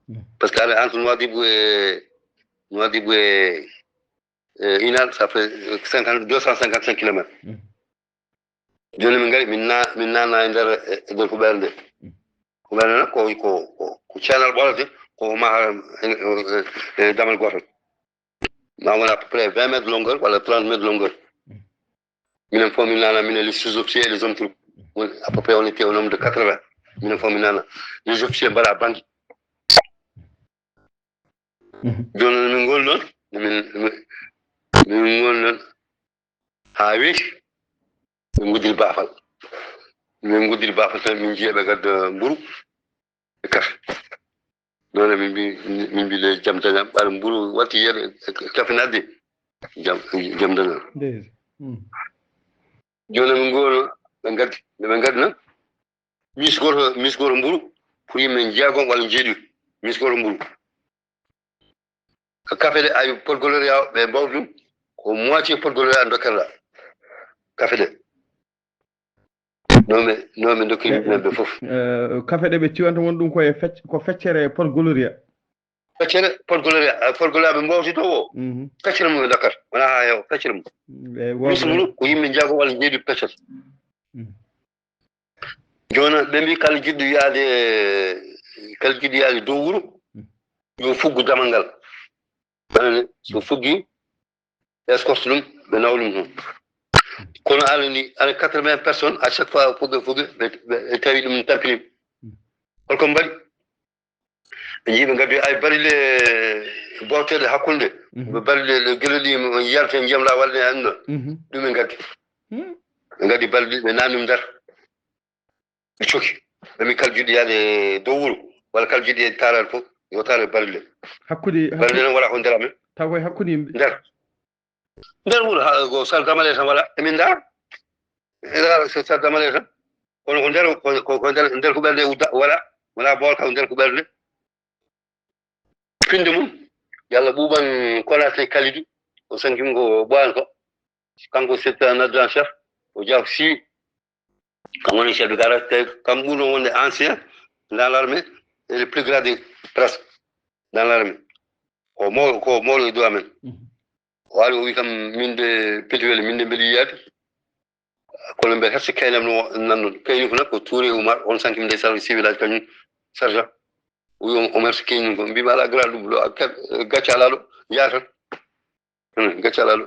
Mm. Parce que entre Nouadhibou et, Nouadhibou et, et Inal, ça fait, euh, cinquante, deux cent cinquante-cinq kilomètres. Mm. Jooni min ngari, min na-, min naana e nder, e nder huɓeere nde. Huɓeere nde ko, ko, ko, ko ceenal ɓolate, ko maha e, e, e damal gootal. Ma wona à peu près vingt mètres longueur walla trente mètres longueur. Minen fof min naana, minen les sous-officiers et les hommes troupes. Woni à peu près, on était au nombre de quatre-vingts. Minen fof min naana. Les officiers mbaɗa bannge. Jooni noon min ngoni ɗoon, min, min, min ngoni ɗoon haa weeti, min nguddiri baafal. Min nguddiri baafal tan, min njiya ɓe ngadda mburu e kafe. Noon min mbi, min mbi le jam daña, ɓaɗa mburu watti yeeɗe kafe nadde, jam, jam daña. Ndeydi. Mm. Jooni min ngoni, ɓe ngaddi, ɓe ngaddi noon. Mis gooto, mis gooto mburu pour yimɓe jeegom walla jeeɗiɗo. Mis gooto mburu. Ko kafe ɗe, ay, Podgloria ɓe mbawti ɗum, ko moitié Podgloria ndokkata kafe ɗe. Noon ɓe, noon ɓe ndokkiri yimɓe men ɓe fof. Eh, kafe ɗe ɓe ciwanta won ɗum ko e fec-, ko feccere Podgloria. Feccere Podgloria, eh, Podgloria ɓe mbawti to o. Mhm. Feccere mum ɓe ndokkata. Wona haa heewa, feccere mum. Ɓe mis mburu ko yimɓe jeegom walla jeeɗiɗo peccata. Mhm. Jooni ɓe mbi kala jiɗɗo yaade, kala jiɗɗo yaade dow wuro, yo fuggu damal ngal. Anani, so fuggi, escorte ɗum, ɓe nawa ɗum toon. Kono aɗa ni, aɗa quatre-vingts personnes, à chaque fois, fugge, fugge, ɓe, ɓe, ɓe tawi ɗum tampini. Holko mbaɗi? Ɓe njii ɓe ngaddi ay barile booteɗe hakkunde. Mhm. Ɓe barile ɗe gila ɗi mo yalta ndiyam lawal ne anno. Mhm. Ɗum ɓe ngaddi. Hmm. Ɓe ngaddi barile ɓe naani ɗum nder. Ɓe coki. Ɓe mbi kala jiɗɗo yaade dow wuro, walla kala jiɗɗo yaade taaraade fof, yo taare barile. Hakkude, barile hakkude, noon wala ko nder amen. Taw koye hakkude yimɓe. Nder. Nder wuro, ha, ko sal damale tan wala. Emin ndaara. Emin ndaara so sal damale tan. Kono ko nder, ko, ko, ko nder, nder huɓeere nde udda, wala, wala bool kam nder huɓeere nde. Pinde mum, yo Allah ɓuuɓan Konaté Kalidou, o sankim ko ɓooyan ko. Kanko c'est un adjudant chef, o jaako siwi. Kanko woni chef de garage, te kam ɓurno wonde ancien dans l'armée, et le plus gradé presque dans l'armée. Ko mawɗo, ko mawɗo e dow amen. Mhm. O ari, o wi kam, min de Petit Wele, min de mbeɗa yiyaade. Kono mbeɗa hersa kaynam no nanno. Kayni ko nak ko Touré Oumar, on sankim nde sarwi civil aji kañum sergent. O wi on, o hersa kayni ko. Mbimi ala grade ɗum ɗo, a ke-, gacce ala ɗo, yaha tan. Hmm, gacce ala ɗo.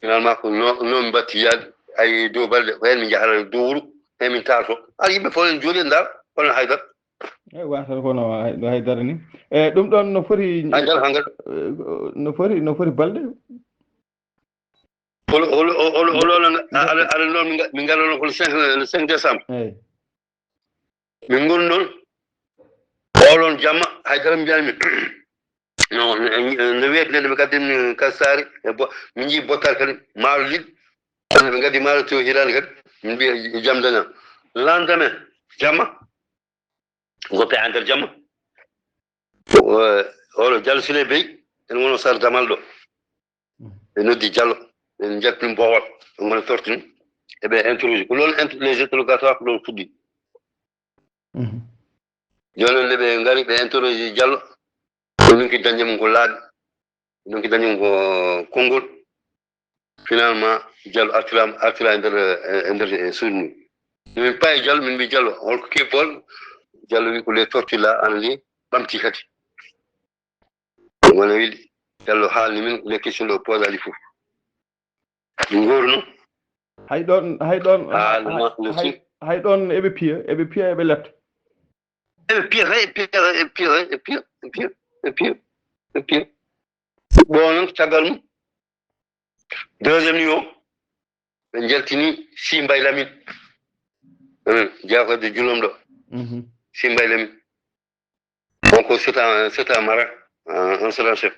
Finalement ko no, no mi mbatti yaade, ay dow balɗe, ko heen min njahata dow wuro, heen min taarto. Ala yimɓe fof en jooɗi en ndaar, kono haydara. Eyi, wasata kono hay-, haydara ni. E, ɗum ɗoon no foti, hangal, hangal. E, no foti, no foti balɗe? Hol-, hol-, hol-, hol-, hol-, hol-, aɗa, aɗa, aɗa noon min nga-, min ngarano ko le cinq, le cinq décembre. Eyi. Min ngoni noon. Oolon jamma, haydara mbiyani min. No, no, no wiyetee nde ɓe kaddimmi Kassaari, e bo-, min njii bottaari kadi, maaro liɗɗi. Ɓe ngaddi maaro tew hiraani kadi, min mbiya jam daña. Lendemain, jamma. Goppe e nder jamma. O, oɗo Diallo Souley Bey, ene wonoo Sar Damal ɗo. Ɓe noddi Diallo, ɓe njaltini boowal, ɓe ngona tortini. Eɓe interroger. Ko ɗoon inter-, les interrogatoires ko ɗoon fuɗɗi. Mhm. Jooni noon nde ɓe ngari, ɓe interroger Diallo, ɓe ndonki dañde mum ko laaɓi, ɓe ndonki dañde mum ko konngol. Finalement, Diallo artira, artira e nder, e nder, e suudu ndu. Min payi Diallo, min mbi Diallo, holko keɓɓol? Diallo wi ko les tortures là, ana ɗi ɓamti kadi. Wona wiɗi, Diallo haalni min les questions ɗo posaɗi fof. Min ngorno. Hay ɗoon, hay ɗoon, Haalno hay, no hay, si- hay ɗoon eɓe piya, eɓe piya, eɓe letta. Eɓe piya kay, eɓe piya, eɓe piya, eɓe piya, eɓe piya, eɓe piya, eɓe piya. Bon, noon, caggal mum, deuxième nuit o, ɓe njaltini Simbay Lamine. Hum, Diakoɓe Julom ɗo. Mhm. Simbay Lamine. Donc, c'est un, c'est un marin, un, un sergent chef.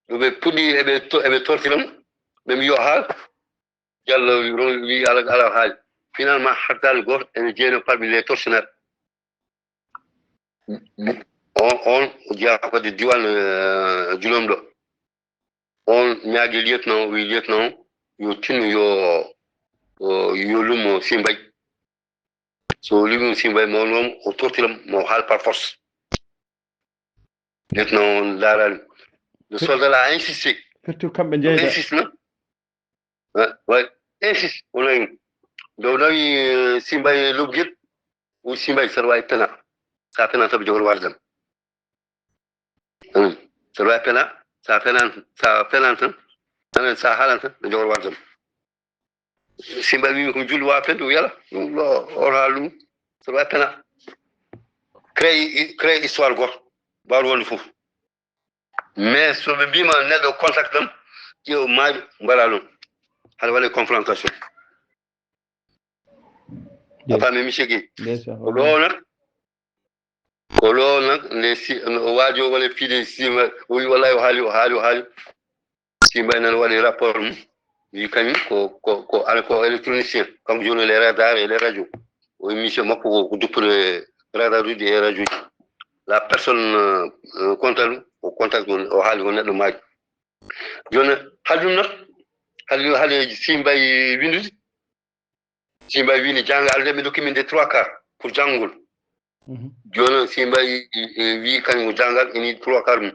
Ɗum ɓe puɗɗi, eɓe to-, eɓe tortira mo. Ɓe mbi yo haal. Diallo wi-, wi ala, ala haali. Finalement, hattaani gooto ene jeynoo parmi les tortionnaires. On, on, o jeyaa kadi diiwaan, eh, Julom ɗo. On ñaagi lieutenant, wi lieutenant, yo tinno, yo, o, yo lummo Simbay. So o lummo Simbay, mo, mo, o tortira mo, mo haal par force. Lieutenant on ndaarani. Le soldat là a insisté. Surtout kamɓe njeyda. Insiste, non? Ouais, ouais. Insiste, o nani. Nde o nawi, eh, Simbay Lobgel, o Simbay, saɗa waawi pena. Sa pena sabu jogor wardam. Hmm. Saɗa waawi pena, sa pena, sa pena tan, anan sa haalan tan, no jogor wardam. Simbay wiimi ko mi julɗo waawa pende, o yala. Ɗum ɗo, on haala ɗum. Saɗa waawi pena. Créé, créé histoire goto. Mbaawɗo wonde fof. Mais so ɓe mbiima neɗɗo contact tan, ƴeew maayo, mbaɗa ɗum. Haɗa waɗa confrontation. A faami, monsieur Guèye? Bien sûr. Ko ɗo nak, ko ɗo nak, nde si, no o waajo wala fiide Simbay, o wi wallahi o haali, o haali, o haali. Simbay nan waɗi rapport mum, wi kañum ko, ko, ko, ala ko électronicien, kanko jooni les radar et les radio. O émission makko ko, ko duppude radar uji e radio ji. La personne, euh, euh, contact, o contact, o haali ko neɗɗo maaji. Jooni, haali ɗum nak, haali, haali Simbay windude, Simbay wini janngal, alde ɓe dokki min de trois quarts pour janngol. Mhm. Jooni Simbay, e, e, wi kañum ko janngal, ini trois quarts mum.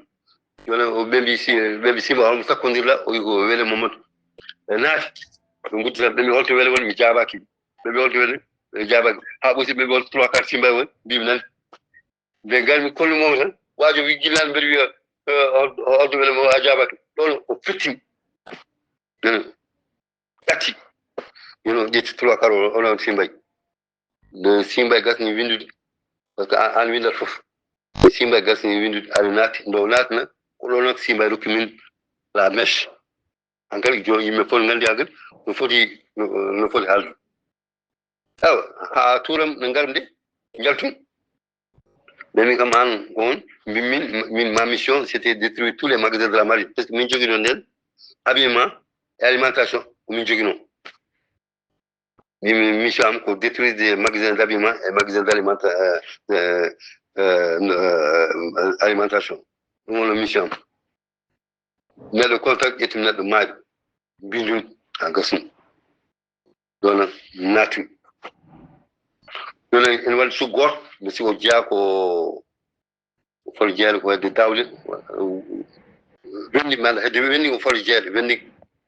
Jooni o ɓe mbi si, ɓe mbi Simba, holmo sakkondirɗa? O wi ko Wele Mamadou. Ɓe naati, ɓe nguddi tan, ɓe mbi holto Wele woni, mi jaabaaki. Ɓe mbi holto Wele, ɓe jaabaaki. Haa ɓoosi ɓe mbi holto trois quarts Simbay woni, mbi mi nani. Nde ngarmi kollu mo tan, waajo wi gillal mbeɗa wiya, eh, holto Wele mo a jaabaaki. Ɗon o fettini. Ƴatti. Jooni o ƴetti trois quarts o, o nawi Simbay. Nde Simbay gasni winndude, parce que an, an winndat fof. Nde Simbay gasni winndude, aɗa naati, nde o naatna, ko ɗo nak Simbay rokki min la mèche. Hankadi jooni yimɓe fof nganndi hankadi no foti, no, no foti haalde. Awa, haa tuuram no ngaram de, njaltum. Ɓe mbi kam an on, mbi min, min ma mission, c'était détruire tous les magasins de la marine. Parce que min joginoo nden, habillement et alimentation, ko min joginoo. Mbi min mission am ko détruire des magasins d'habillement et magasins d'alimentation, euh, euh, euh, alimentation. Ɗum woni mission am. Neɗɗo contact ƴetti neɗɗo maayi. Mbindun a gasni. Ɗon naati. Ɗon ene waɗi suggoor, mais si o jeyaa ko o foti jeeyde ko hedde dawle, wendi, maanaam hedde wendi o foti jeeyde, wendi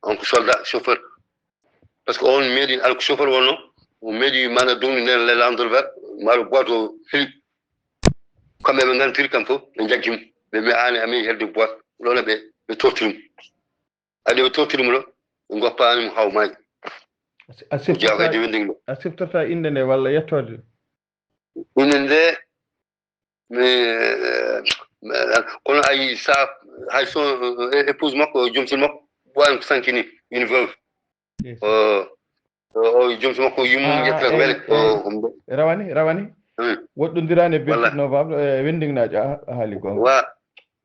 on ko soldat, chauffeur. Parce que on meeɗi, ala ko chauffeur wonno, o meeɗi maanaam dogni nder le Land Rover, maaro boîte o fili. Kamɓe ɓe ngantiri kam fof, ɓe njaggi mo. Ɓe mbi aani a meeɗi hedde boîte, ɗon ɓe, ɓe tortiri mo. Adi ɓe tortiri mo ɗo, ɓe ngoppaani mo haw maayi. A si-, a siftorta, jeyaa ko hedde wendi ɗo. A siftorta innde nde walla yettoode? Ine nde, mi, mi, kono ay sa, hay so, e, épouse makko, joom suudu makko, ɓooyani ko sankini, une veuve. Yes. O, o, o joom suudu makko, yummum. Ah, ƴettata eh, wele, eh, o, o, rawani, rawani. Hmm. Woɗɗondiraani e walla. Vingt-huit novembre, eh, wendingnaajo, a, a haali goonga. Wa-,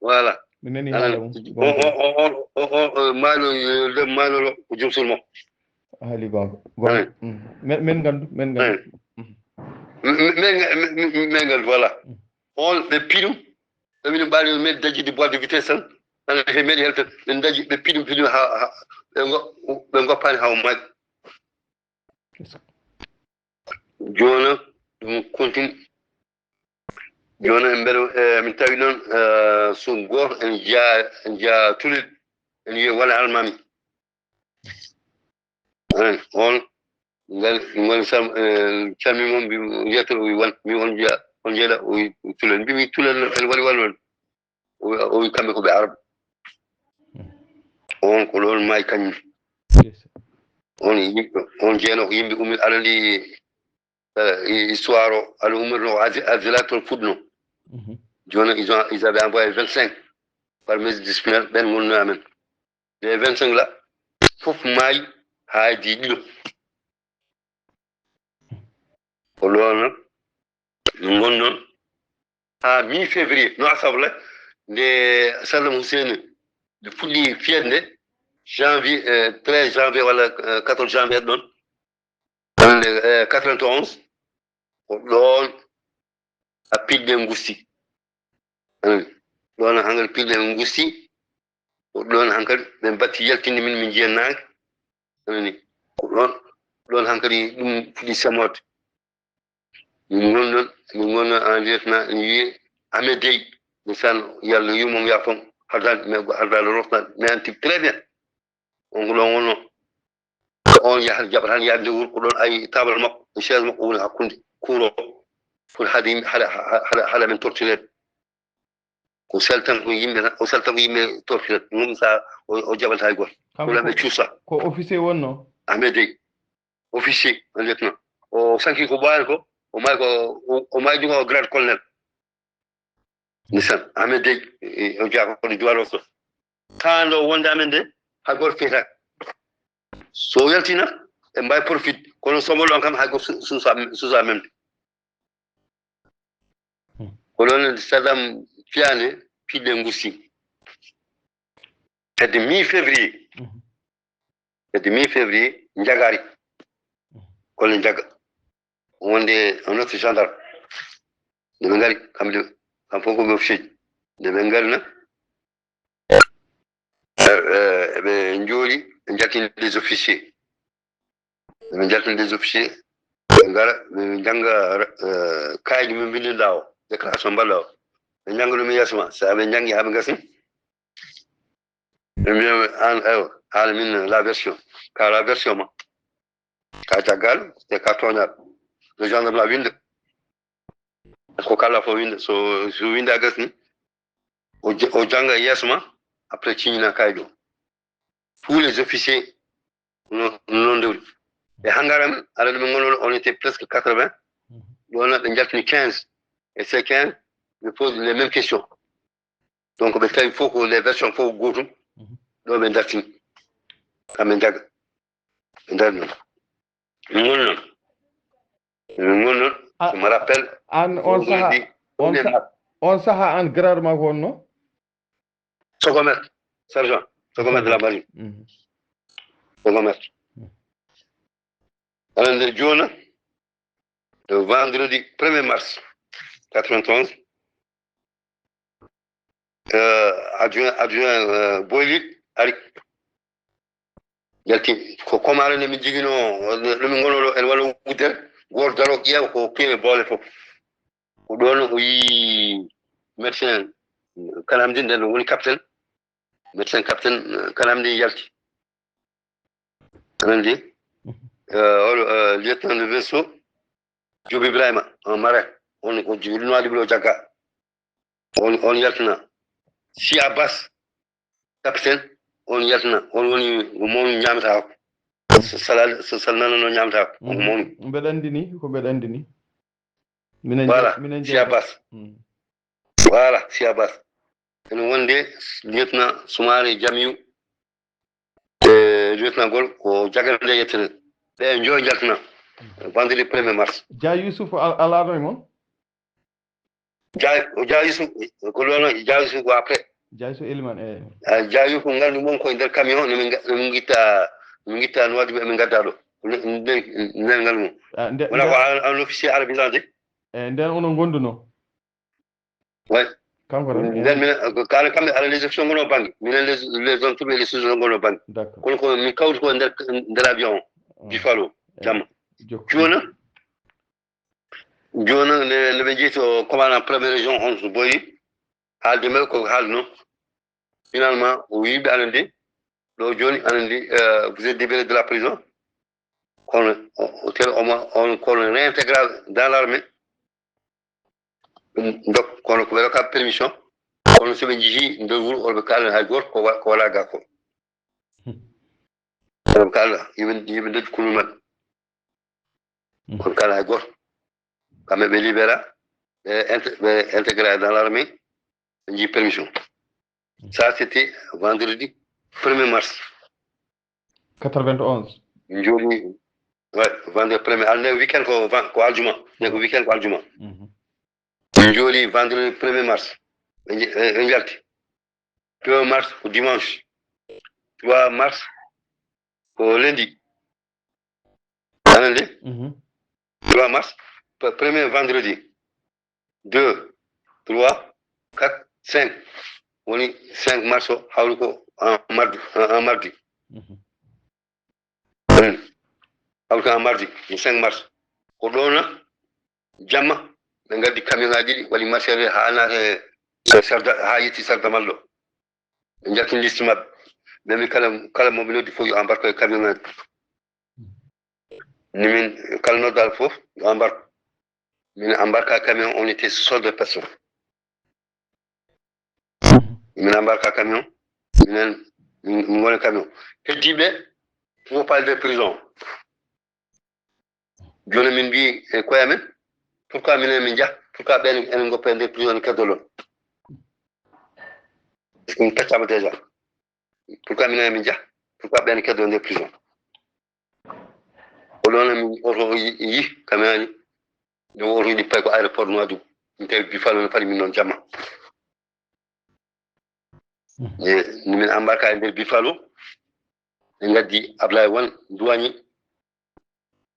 voilà. Mi nani haala mum. O, o, o, o, o, maayɗo, eh, nder maayɗo ɗo, ko joom suudu makko. A haali goonga. Goonga. Eyi. Mm. Men, men nganndu, men nganndu. Eyi. Mm. Men, men, men, men nganndu, voilà. Mm. On ɓe piɗum, ɓe mbiɗo mbaɗi, ɓe meeɗi dajjude boîte de vitesse tan. Ana he meeɗi hel tan. Ɓe daji, ɓe piɗum, piɗum haa, haa, ɓe ngo-, ɓe ngoppaani haa o maayi. Jooni, ɗum continue. Jooni, en mbeɗa, eh, min tawi noon, eh, so gooto en jeyaa, en jeyaa Tulel, en wiya wona almaami. Eyi, on ngal, ngal sam-, eh, calmi mo, mbi mo, yetto o wi wan, mbi on jeya, on jeeɗa, o wi Tulel. Mbi mi Tulel no, en waɗi wallol. O wi, o wi kamɓe ko ɓe Arab. Hmm. On ko ɗon maayi kañum. Yes. On yimɓe, on jeeno ko yimɓe ummi aɗa andi, eh, histoire o, aɗa ummirno ko Azi-, Azila toon fuɗno. Mhm. Jooni, ils ont, ils avaient envoyé vingt-cinq par mesure disciplinaire, ɓen ngonno amen. Les vingt-cinq là, fof maayi haa di ɗiɗo. Ko ɗon min ngonno haa mi-février, no asafla, nde Saddam Hussein nde fuɗɗi fiyande nde, janvier, eh, treize janvier walla, eh, quatorze janvier ɗon. Hande, eh, quatre-vingt-onze, ko ɗon a piɗɗe ngusti. Anani. Ɗon hankadi piɗɗe ngusti. Ko ɗon hankadi ɓe mbatti yaltinde min, min njiya naange. Anani. Ko ɗon, ɗon hankadi ɗum fuɗɗi semorde. Min ngonɗon, min ngonɗon en direct na, en wiyi Ahmed Dey. Ndeysaan, Yalla yurmo mo, yaafo mo. Hardal, mais Hardal rosna, mais un type très bien. On ko ɗon wonno. Ko on yahat jaɓa tan yaade nde wuro ko ɗon ay taabal makko e chaise makko woni hakkunde kuuro pour haade yimɓe haɗa haɗa haɗa men torturede. Ko sel tan ko yimɓe tan o sel tan ko yimɓe torturede ɗum sa o jaɓata hay goto. Ɗum ɓe cuusa. Ko officier wonno? Ahmed Dey, officier en lieutenant. O sanki ko ɓaani ko o may ko o may ɗum o grade colonel. Nisan Ahmed Dey, o jaako ko duwalo so taando wonde amen de hay goto fiyata. So yaltina e mbay profit kono somol on kam hay goto suusa suusa même. Ko ɗon Saddam fiyande piɗɗe ngusti. Hedde mi février hedde mi février njagari kono njaga wonde un autre gendarme. Nde ɓe ngari kamɓe kam fof ko ɓe officier ji. Nde ɓe ngari na eɓe jooɗi ɓe njaltini les officiers. Ɓe njaltini les officiers ɓe ngara ɓe njannga kaydi min mbinndinɗa o déclaration mbaɗɗa o. Ɓe njannga ɗum e yeeso ma sa ɓe njanngi haa ɓe ngasni. Ɓe mbiya an ewa haala min la version ka la version ma. Ka caggal te ka tooñaɗo le gendarme la winde. Ko kala fof winde so so winde a gasni o jannga e yeeso ma. Après ciñina kaydi o tous les officiers non dewri e hangara men aɗa ɗumen gonnoɗo on était presque quatre-vingts. Ɗona ɓe jaltini quinze et ces quinze ɓe pose les mêmes questions. Donc ɓe tawi fof ko les versions fof gotum. Ɗo ɓe dartini kamɓe jaga ɓe dari noon. Min woni noon min woni noon. Je me rappelle an on saha on saha an grade ma ko wonno? Sogomètre, sergent sogomètre de la marine. Sogomètre. Aɗa nde joona le vendredi premier mars quatre-vingt-onze. Adjoint adjoint boylit ari. Yalti ko commandant nde min jigino ɗomin gonoɗo en walla wuddere goto daro ƴeewa ko kewi boole fof. Ko ɗon o yii médecin kanamdi nden woni capitaine. Médecin capitaine kanamdi yalti. Anandi oɗo lieutenant de vaisseau Job Ibrahima un marin. On o noadi ɓulo jagga. On on yaltina si abbas capitaine. On yaltina on woni ko mawnu ñaamata ko so salal so salnanano ñaamata ko ko mawnu. Mbeɗa anndi ni ko mbeɗa anndi ni. Minen voilà minen si abbas. Voilà si abbas ene wonde lieutenant Soumaré Jamiu. E lieutenant gol ko jagana nde yettere ɓe joy jaltina vendredi premier mars. Dia Youssouf alaano e mon? Dia Youssouf ko ɗono Dia Youssouf ko après. Dia Youssouf Eliman e Dia Youssouf ngandu mon koye nder camion nomin gitta nomin gitta no waɗi ɓe min gadda ɗo. Nder ngandu mon wona ko un officier arabisant de. E nden onon gonduno? Way kanko tan nden minen kala kamɓe ala les options gono bange minen les les zones tourɓe les sous gono bange. Kono ko min kawti ko nder nder avion o bifalo jamma. Jona jona nde ɓe jeyi to commandant première région on so boyi haalde men ko haalde noon. Finalement o wiɓe aɗa ndi ɗo joni aɗa ndi vous êtes libéré de la prison. Kono tel omo on kono réintégré dans l'armée. Ɗum dok kono ko ɓe rokka permission. Kono so ɓe jeehi nder wuro oɗo ɓe kalana hay goto ko wa- ko wala ga ko. Oɗo ɓe kalana yimɓe yimɓe dojji kulol maɓɓe. Kono kala hay goto kamɓe ɓe libéra ɓe int- ɓe intégré dans l'armée. Ɓe jii permission. Ça c'était vendredi premier mars. Quatre-vingt-onze. Joni ouais, vendredi premier al ne weekend ko ven- ko aljuma ne ko weekend ko aljuma. Min jooɗi vendredi premier mars ɓe nje- ɓe- ɓe njalti. Deux mars ko dimanche. Trois mars ko lundi. Anande trois mars pe- premier vendredi. Deux trois quatre cinq woni cinq mars o hawri ko en mardi en mardi. Hawri ko en mardi le cinq mars. Ko ɗona jamma ɓe ngaddi camion ngaji ɗiɗi waɗi marché ha naata e sarda ha yetti sarda malɗo. Ɓe jaltini liste maɓɓe. Ɓe mbi kala kala moɓe noddi fof yo embarque e camion ngaji. Ni min kala noddal fof yo embarque. Min embarque à camion, on était soixante-deux personnes. Min embarque à camion, minen min ngoni camion. Heddiiɓe, faut pas de prison. Jooni min mbi e koye amen, pourquoi minen min njah? Pourquoi ɓen enen ngoppa e nder prison keddolon? Parce que min peccama déjà. Pourquoi minen min njah? Pourquoi ɓen keddo nder prison? Ko ɗon min oto yi, yi kamani. Nde oto yiɗi pay ko aéroport Nouadhibou. Min tawi Buffalo no fadi min noon jamma. E ni min embarque e nder Buffalo. Ɓe ngaddi Ablaye Wan, douanier.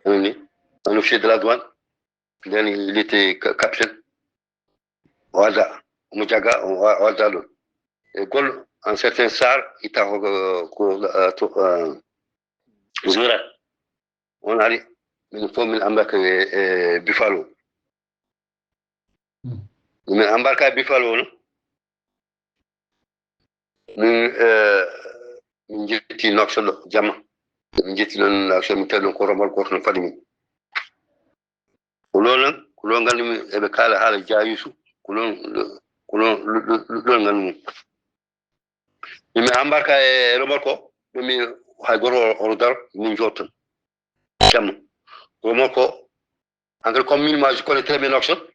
Ni, un officier de la douane. Then il était ca-, capitaine. O adda, omo jagga, o wa-, o adda ɗon. E gol, un certain Sarr, itta ko, ko, eh, to, eh, Zourat. On ari, min fof min embarque e, e Buffalo. Min embarque e Buffalo, no? Min, eh, min jetti Nouakchott ɗo, jamma. Min jetti ɗon Nouakchott, min tawi ɗon ko remorque goto no fadi min. Ko ɗo noon, ko ɗo nganndu-mi eɓe kaala haala Jah Youssou, ko ɗon, ko ɗon, ɗo, ɗo, ɗo nganndu-mi. Min mi embarque e remorque o, ɓe mi hay goto o, oto daro, min jooɗo tan. Jamma. Remorque o, en fait, comme min, moi, je connais très bien Nouakchott,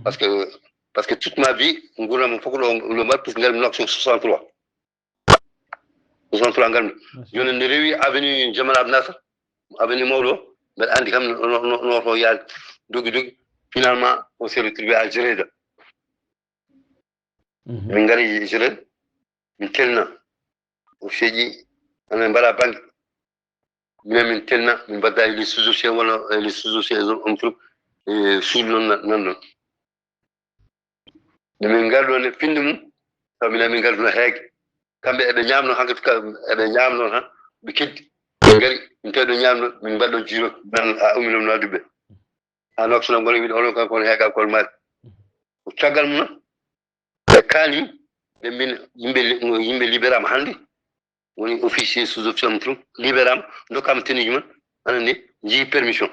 parce que, parce que toute ma vie, nguurndam fof ko ɗo, ɗo mbaɗ, puisque ngarmi Nouakchott soixante-trois. Soixante-trois ngarmi. Jooni nde rewi avenue Jamal Abdel Nasser, avenue mawɗo, mbeɗa anndi kam no, no, no, no to yaade. Dogi, dogi. Finalement, on s'est retrouvé à Gereda. Min ngari Gereda, min telna. O seeƴi, ana mbaɗa bannge. Minen min telna, min mbadda e les sous-officiers walla e les sous-officiers e zone on truc, e suudu noon nan, nan ɗon. Nde min ngari ɗon e finde mum, taw minen min ngari ɗon heege. Kamɓe eɓe ñaamno, hankadi ka, eɓe ñaamno tan, ɓe keddi. Ɓe ngari, min tawi ɗo ñaamno, min mbaɗi ɗon jiiro, nan a ummi ɗon Nouadhibou ɓe. Haa Nouakchott ngoni wiide onon kanko on heegaɓe kono maari. Ko caggal mum, ɓe kaani, ɓe mbin yimɓe li-, yimɓe libérama hannde. Woni officier, sous-officier am tun, libérama, dokkama tenue ji mon, aɗa anndi, njii permission.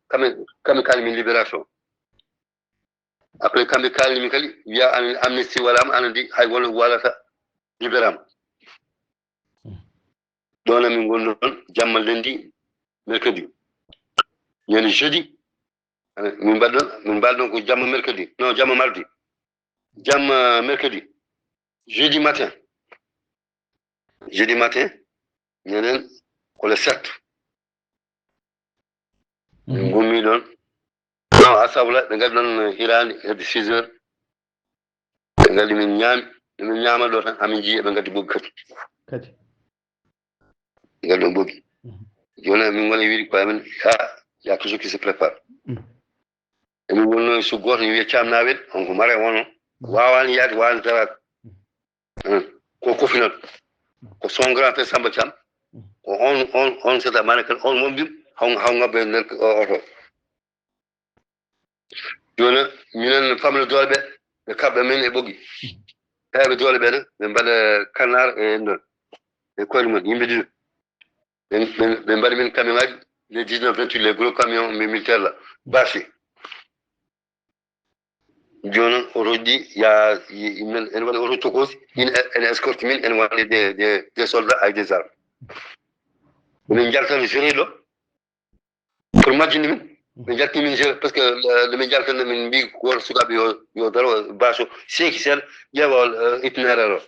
Kamɓe, kamɓe kaali min libération. Après, kamɓe kaali min kadi, wiya an-, amnistie waɗama, aɗa anndi, hay wonno walata libérama. Ɗon amin ngoni ɗon, jamma lundi, mercredi. Ñande jeudi, eh, min mbaɗi ɗon, min mbaɗi ɗon ko jamma mercredi. Non, jamma mardi. Jamma mercredi. Jeudi matin. Jeudi matin, ñanden ko le sept. Min ngummi ɗon. Non, astafurlah, ɓe ngari ɗon hiraande hedde six heures. Ɓe ngari min ñaami, min ñaama ɗo tan, amin njiyi eɓe ngaddi boggi kadi. Kadi. Ɓe ngari ɗon boggi. Jooni min ngoni wiide ko amin, ha, il y a quelque chose qui se prépare. Emin wonno e so gooto ne wiya Caam Naawel, on ko mare wonno. Waawani yaade, waawani daraade. Ko kofinal. Ko son grand frère Samba Thiam. Ko on, on, on c'est à Manakel, on wonɓe haw, haw ngabba e nder o-, oto. Jooni, minen famille doole ɓe, ɓe kaɓɓa min e ɓoggi. Heɓe doole ɓe, ɓe mbaɗa canard e ɗon. E koyɗe mum, yimɓe ɗiɗo. Ɓe, ɓe, ɓe mbaɗi min camion ngaji, les dix-neuf vingt-huit, les gros camions mi-, militaires là, bâchés. Jooni, oto ɗi, ya, y-, y-, min, ene waɗi oto tokosi, min, ene escorte min, ene waɗi des, des, des soldats avec des armes. Min njaltani Général ɗo, pour majjinde min, ɓe njalti min Général, parce que, euh, nde min njaltani min mbi gooto sukaaɓe yo, yo daro bâche o, seeki seeɗa, ƴeewa, euh, itinéraire o.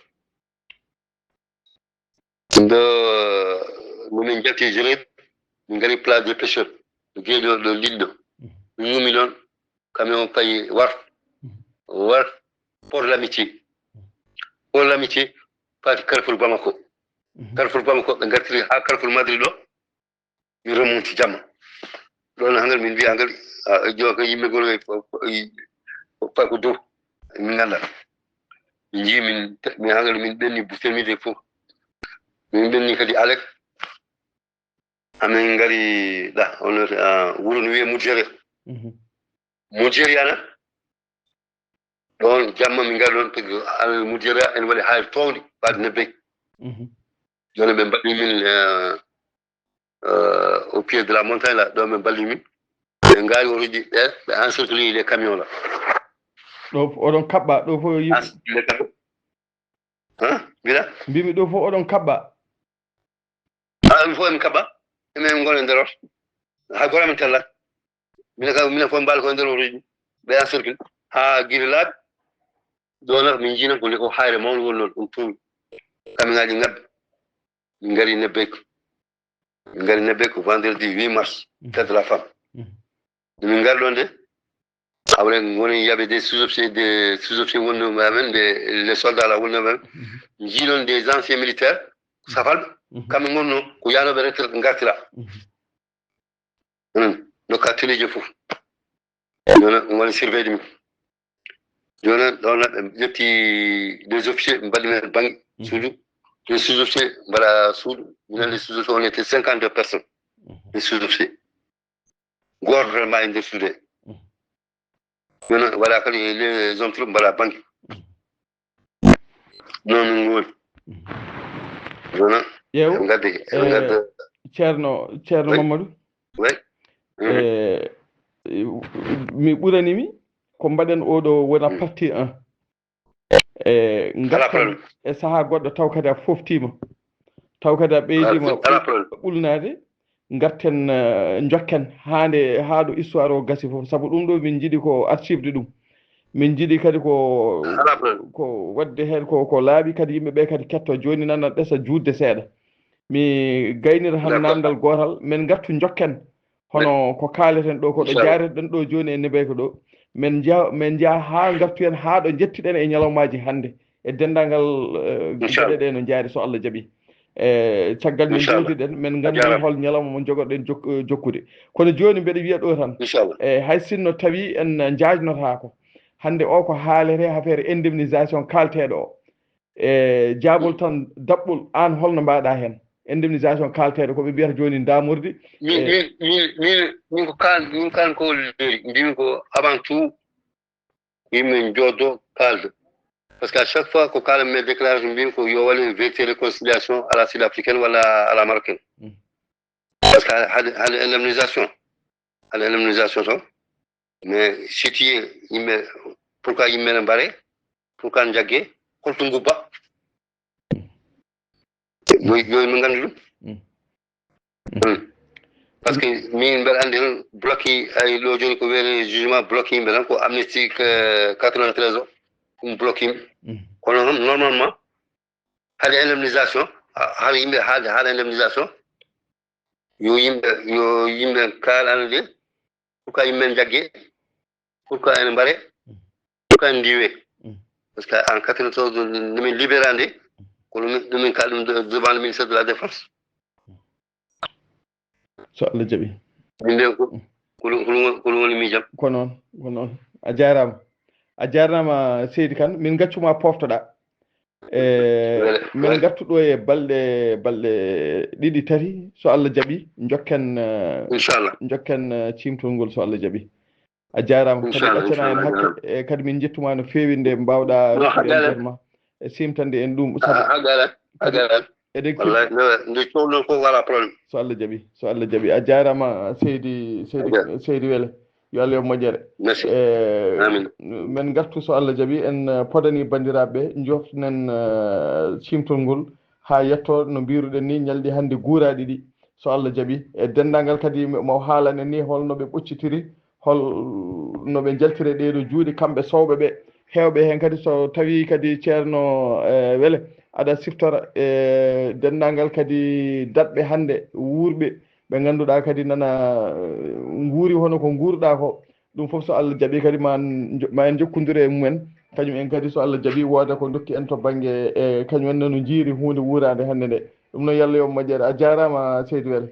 Ndo, no min njalti Genève, min ngari place des pêcheurs, ɗo geeɗo ɗo liɗɗo. Min ngummi ɗon, camion payi war, war, Port L'Amitié. Port L'Amitié, faati Carrefour Bamako. Carrefour Bamako, ɓe ngartiri haa Carrefour Madrid ɗo, mi remonti jamma. Ɗon hangal min mbiya hangal, a, jo, ko yimɓe gol, e, e, e, ko dow, min ngannda. Min njii min, min hangal min ɓenni bu-, fermité fof. Min ɓenni kadi Alex. Amin ngari ɗa, on, a, wuro no wiye Mujere. Mujere ana. Ɗon jamma min ngari ɗon, tigi al Mujere en waɗi hayre towndi, baɗi nebbe. Jooni ɓe mbaɗi min, eh, eh, au pied de la montagne là, ɗo min mballimi. Ɓe ngaari otoji ɓe, ɓe encercler les camions là. Ɗo fof oɗon kaɓɓa, ɗo fof yo yimɓe. As-, les camions. Hein? Mbiɗa? Mbimi ɗo fof oɗon kaɓɓa. Ah, il faut en kaɓɓa. Emin ngona e nder oto. Hay goto amin tella. Minen kam, minen fof mbaali ko e nder otoji. Ɓe encercler. Haa gila laaɓi. Ɗo nak min njiinan ko nde ko hayre mawɗo woni noon, ɗum tuumi. Kamin ngaji ngabbi. Min ngari Nebbe ko. Min ngari Nebbe ko vendredi huit mars, Mhm. fête de la femme. Mhm. Nde min ngari ɗon de, après, ngoni, il y avait des sous-officiers, des sous-officiers wonnooɓe amen, des, les soldats là wonnooɓe amen. Mhm. Njiiɗon des anciens militaires, Mhm. safalɓe, Mhm. kamɓe ngonno ko yaanooɓe retraite ngartira. Mhm. Hmm. Ndokka teleji fof. Ɗon woni surveille ɗum. Jooni ɗon ɓe ƴetti des officiers, ɓe mbaɗi men bannge Mhm. suudu. Les sous-officiers mbaɗa suudu. Minen les sous-officiers, on était cinquante-deux personnes. Mhm. Les sous-officiers. Gooto tan ma e nder suudu he. Mhm. Jooni waɗa kadi les hommes troupes mbaɗa bannge. Mhm. Noon min ngoni. Mhm. Jooni Ƴeew, eɓe ngaddi, eɓe eh, ngadda. Ceerno, Ceerno Oui. Mamadou. Oui. Mhm. Eh, mi ɓuranimi ko mbaɗen oɗo wona Mm. partie un. E Alaa ngarten problème. E sahaa goɗɗo taw kadi a foftiima. Taw kadi a ɓeydiima Alaa problème. Ɓulnaade. Ngarten, eh, njokken haa nde, haa ɗo histoire o gasi fof. Sabu ɗum ɗo min njiɗi ko archive de ɗum. Min njiɗi kadi ko, Alaa problème. Ko waɗde heen ko, ko laaɓi kadi yimɓe ɓe kadi ketto. Jooni nana ɗesa juutde seeɗa. Mi gaynira han D'accord. Naamndal gootal. Men ngartu njokken. Hono ko kaaleten ɗo, ko ɗo Inchallah. Jaareten ɗo jooni e Nebbe ko ɗo. Men njaha, men njaha haa ngartu en haa ɗo njettuɗen e ñalawmaaji hannde. E denndaangal, eh, Inchallah. Geɗe ɗe no njaari so Allah jaɓi. E caggal men Inchallah. Jewtuɗen, men nganndi A jaaraama. Hol ñalawma mo jogoɗen jok-, eh, jokkude. Kono jooni mbeɗa wiya ɗo tan. Inchallah. E hay sinno tawi en njaajnotaako. Hannde o ko haalete affaire indemnisation kaalteeɗo o. E jaabol tan daɓɓol, aan holno mbaɗa heen? Indemnisation kaalteeɗo ko ɓe mbiyata jooni ndaamordi. Min, e min, min, min, min ko kaal-, min kaal ko leeri. Mbimi ko avant tout, yimɓe njoodo kaalda. Parce que à chaque fois ko kaalan men déclaration, mbimi ko yo waɗe vérité réconciliation à la sud-africaine walla à la marocaine. Mm. Parce que hade, hade indemnisation, hade indemnisation to, mais situé yimɓe, pourquoi yimɓe ne mbare, pourquoi njagge, holto ngubba? Yo, yo min nganndu ɗum. Mm. Mm. Parce que min mbeɗa anndi tan bloqué, ay ɗo jooni ko wiyetee jugement bloqué yimɓe tan ko amnistie, euh, quatre-vingt-treize o, ɗum bloqué yimɓe. Mm. Kono noon, normalement, hade indemnisation, ha-, hade yimɓe, hade, hade indemnisation, yo yimɓe, yo yimɓe kaalana de, pourquoi yimɓe njagge, pourquoi ene mbare, pourquoi ene ndiwe. Mm. Parce que en quatre-vingt-treize, nde min libéré nde, ko ɗum min, ɗum min kaali ɗum de-, devant le ministère de la Défense. So Allah jaɓi. Min mbiya ko, ko ɗum, ko ɗum, ko ɗum woni miijam. Ko noon, ko noon. A jaaraama. A jaaraama, Seydi Kane. Min ngaccu ma pooftoɗaa. E, wele, men wele. Ngartu ɗo e balɗe, balɗe ɗiɗi, tati, so Allah jaɓi, njokken, eh, Inchallah. Njokken, eh, ciimtol ngol, so Allah jaɓi. A jaaraama. Kadi inchallah, ɗaccana en inchallah, hakke, jaaraama. E, kadi min njettuma no feewi nde mbaawɗa. No, ruttude haɗaɗa. Enterma. E, siimtande en ɗum. Ha-, haɗaɗa, kadi haɗaɗa. Eɗen keɗi. Wallahi, no, nde cohluɗon fof, wala problème. So Allah jaɓi, so Allah jaɓi. A jaaraama, Seydi, Seydi, a jaaraama. Seydi Wele. Yo Allah yoɓ moƴƴere. Merci. Eh, amin. Men ngartu so Allah jaɓi, en, eh, podani banndiraaɓe, jofnen, eh, ciimtol ngol haa yetto no mbiruɗen ni ñalɗi hannde guuraaɗi ɗi. So Allah jaɓi, e denndaangal kadi mo haalan en ni holno ɓe ɓoccitiri, hol no ɓe njaltiri ɗee ɗoo juuɗe kamɓe sowɓe ɓe. Heewɓe heen kadi so tawii kadi Ceerno, eh, Wele, aɗa siftora, eh, denndaangal kadi daɗɓe hannde wuurɓe ɓe ngannduɗaa kadi nana, eh, nguuri hono ko nguurɗaa ko. Ɗum fof so Allah jaɓi kadi ma en jo-, ma en jokkondire e mumen. Kañum en kadi so Allah jaɓi wooda ko dokki en to bannge e kañum en no njiiri huunde wuuraande hannde nde. Ɗum noon yo Allah yoɓ moƴƴere. A jaaraama Seydi Wele.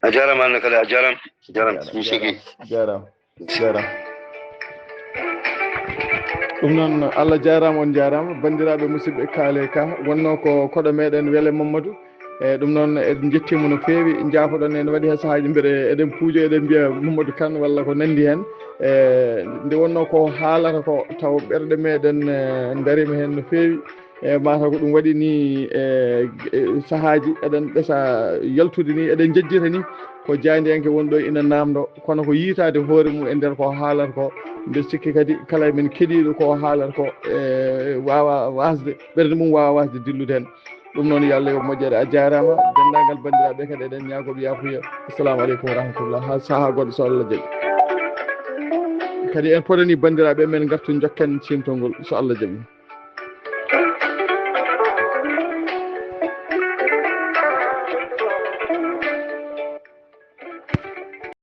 A jaaraama, aan ne kadi a jaaraama. A jaaraama, mi sigi. Jaaraama, jaaraama. Ɗum noon, Allah jaaraama, on njaaraama. Banndiraaɓe musidɓe Kaale Ka, wonnoo ko koɗo meeɗen Wele Mamadou. E ɗum noon, en njettiima no feewi, njaafoɗon en waɗi hay sahaaji mbeɗe, eɗen puujo, eɗen mbiya Mamadou Kane walla ko nanndi heen. E nde wonnoo ko haalata ko, taw ɓerɗe meeɗen, e, ndariima heen no feewi. E mataw ko ɗum waɗi ni, e, e, sahaaji eɗen ɓesa yaltude ni, eɗen njejjita ni, ko jaayndiyanke woni ɗo ina naamndo, kono ko yiytaade hoore mum e nder ko haalata ko. Mbeɗa sikki kadi kala e men keɗiiɗo ko haalata ko, e, waawa waasde, ɓernde mum waawa waasde dillude heen. Ɗum noon, yo Allah yo moƴƴere. A jaaraama, denndaangal banndiraaɓe kadi eɗen ñaagoo ɓe yaafuya. Assalamu aleykum wa rahmatullah. Haa sahaa goɗɗo, so Allah jaɓi. Kadi en potani banndiraaɓe men, ngartu njokken ciimtol ngol, so Allah jaɓi.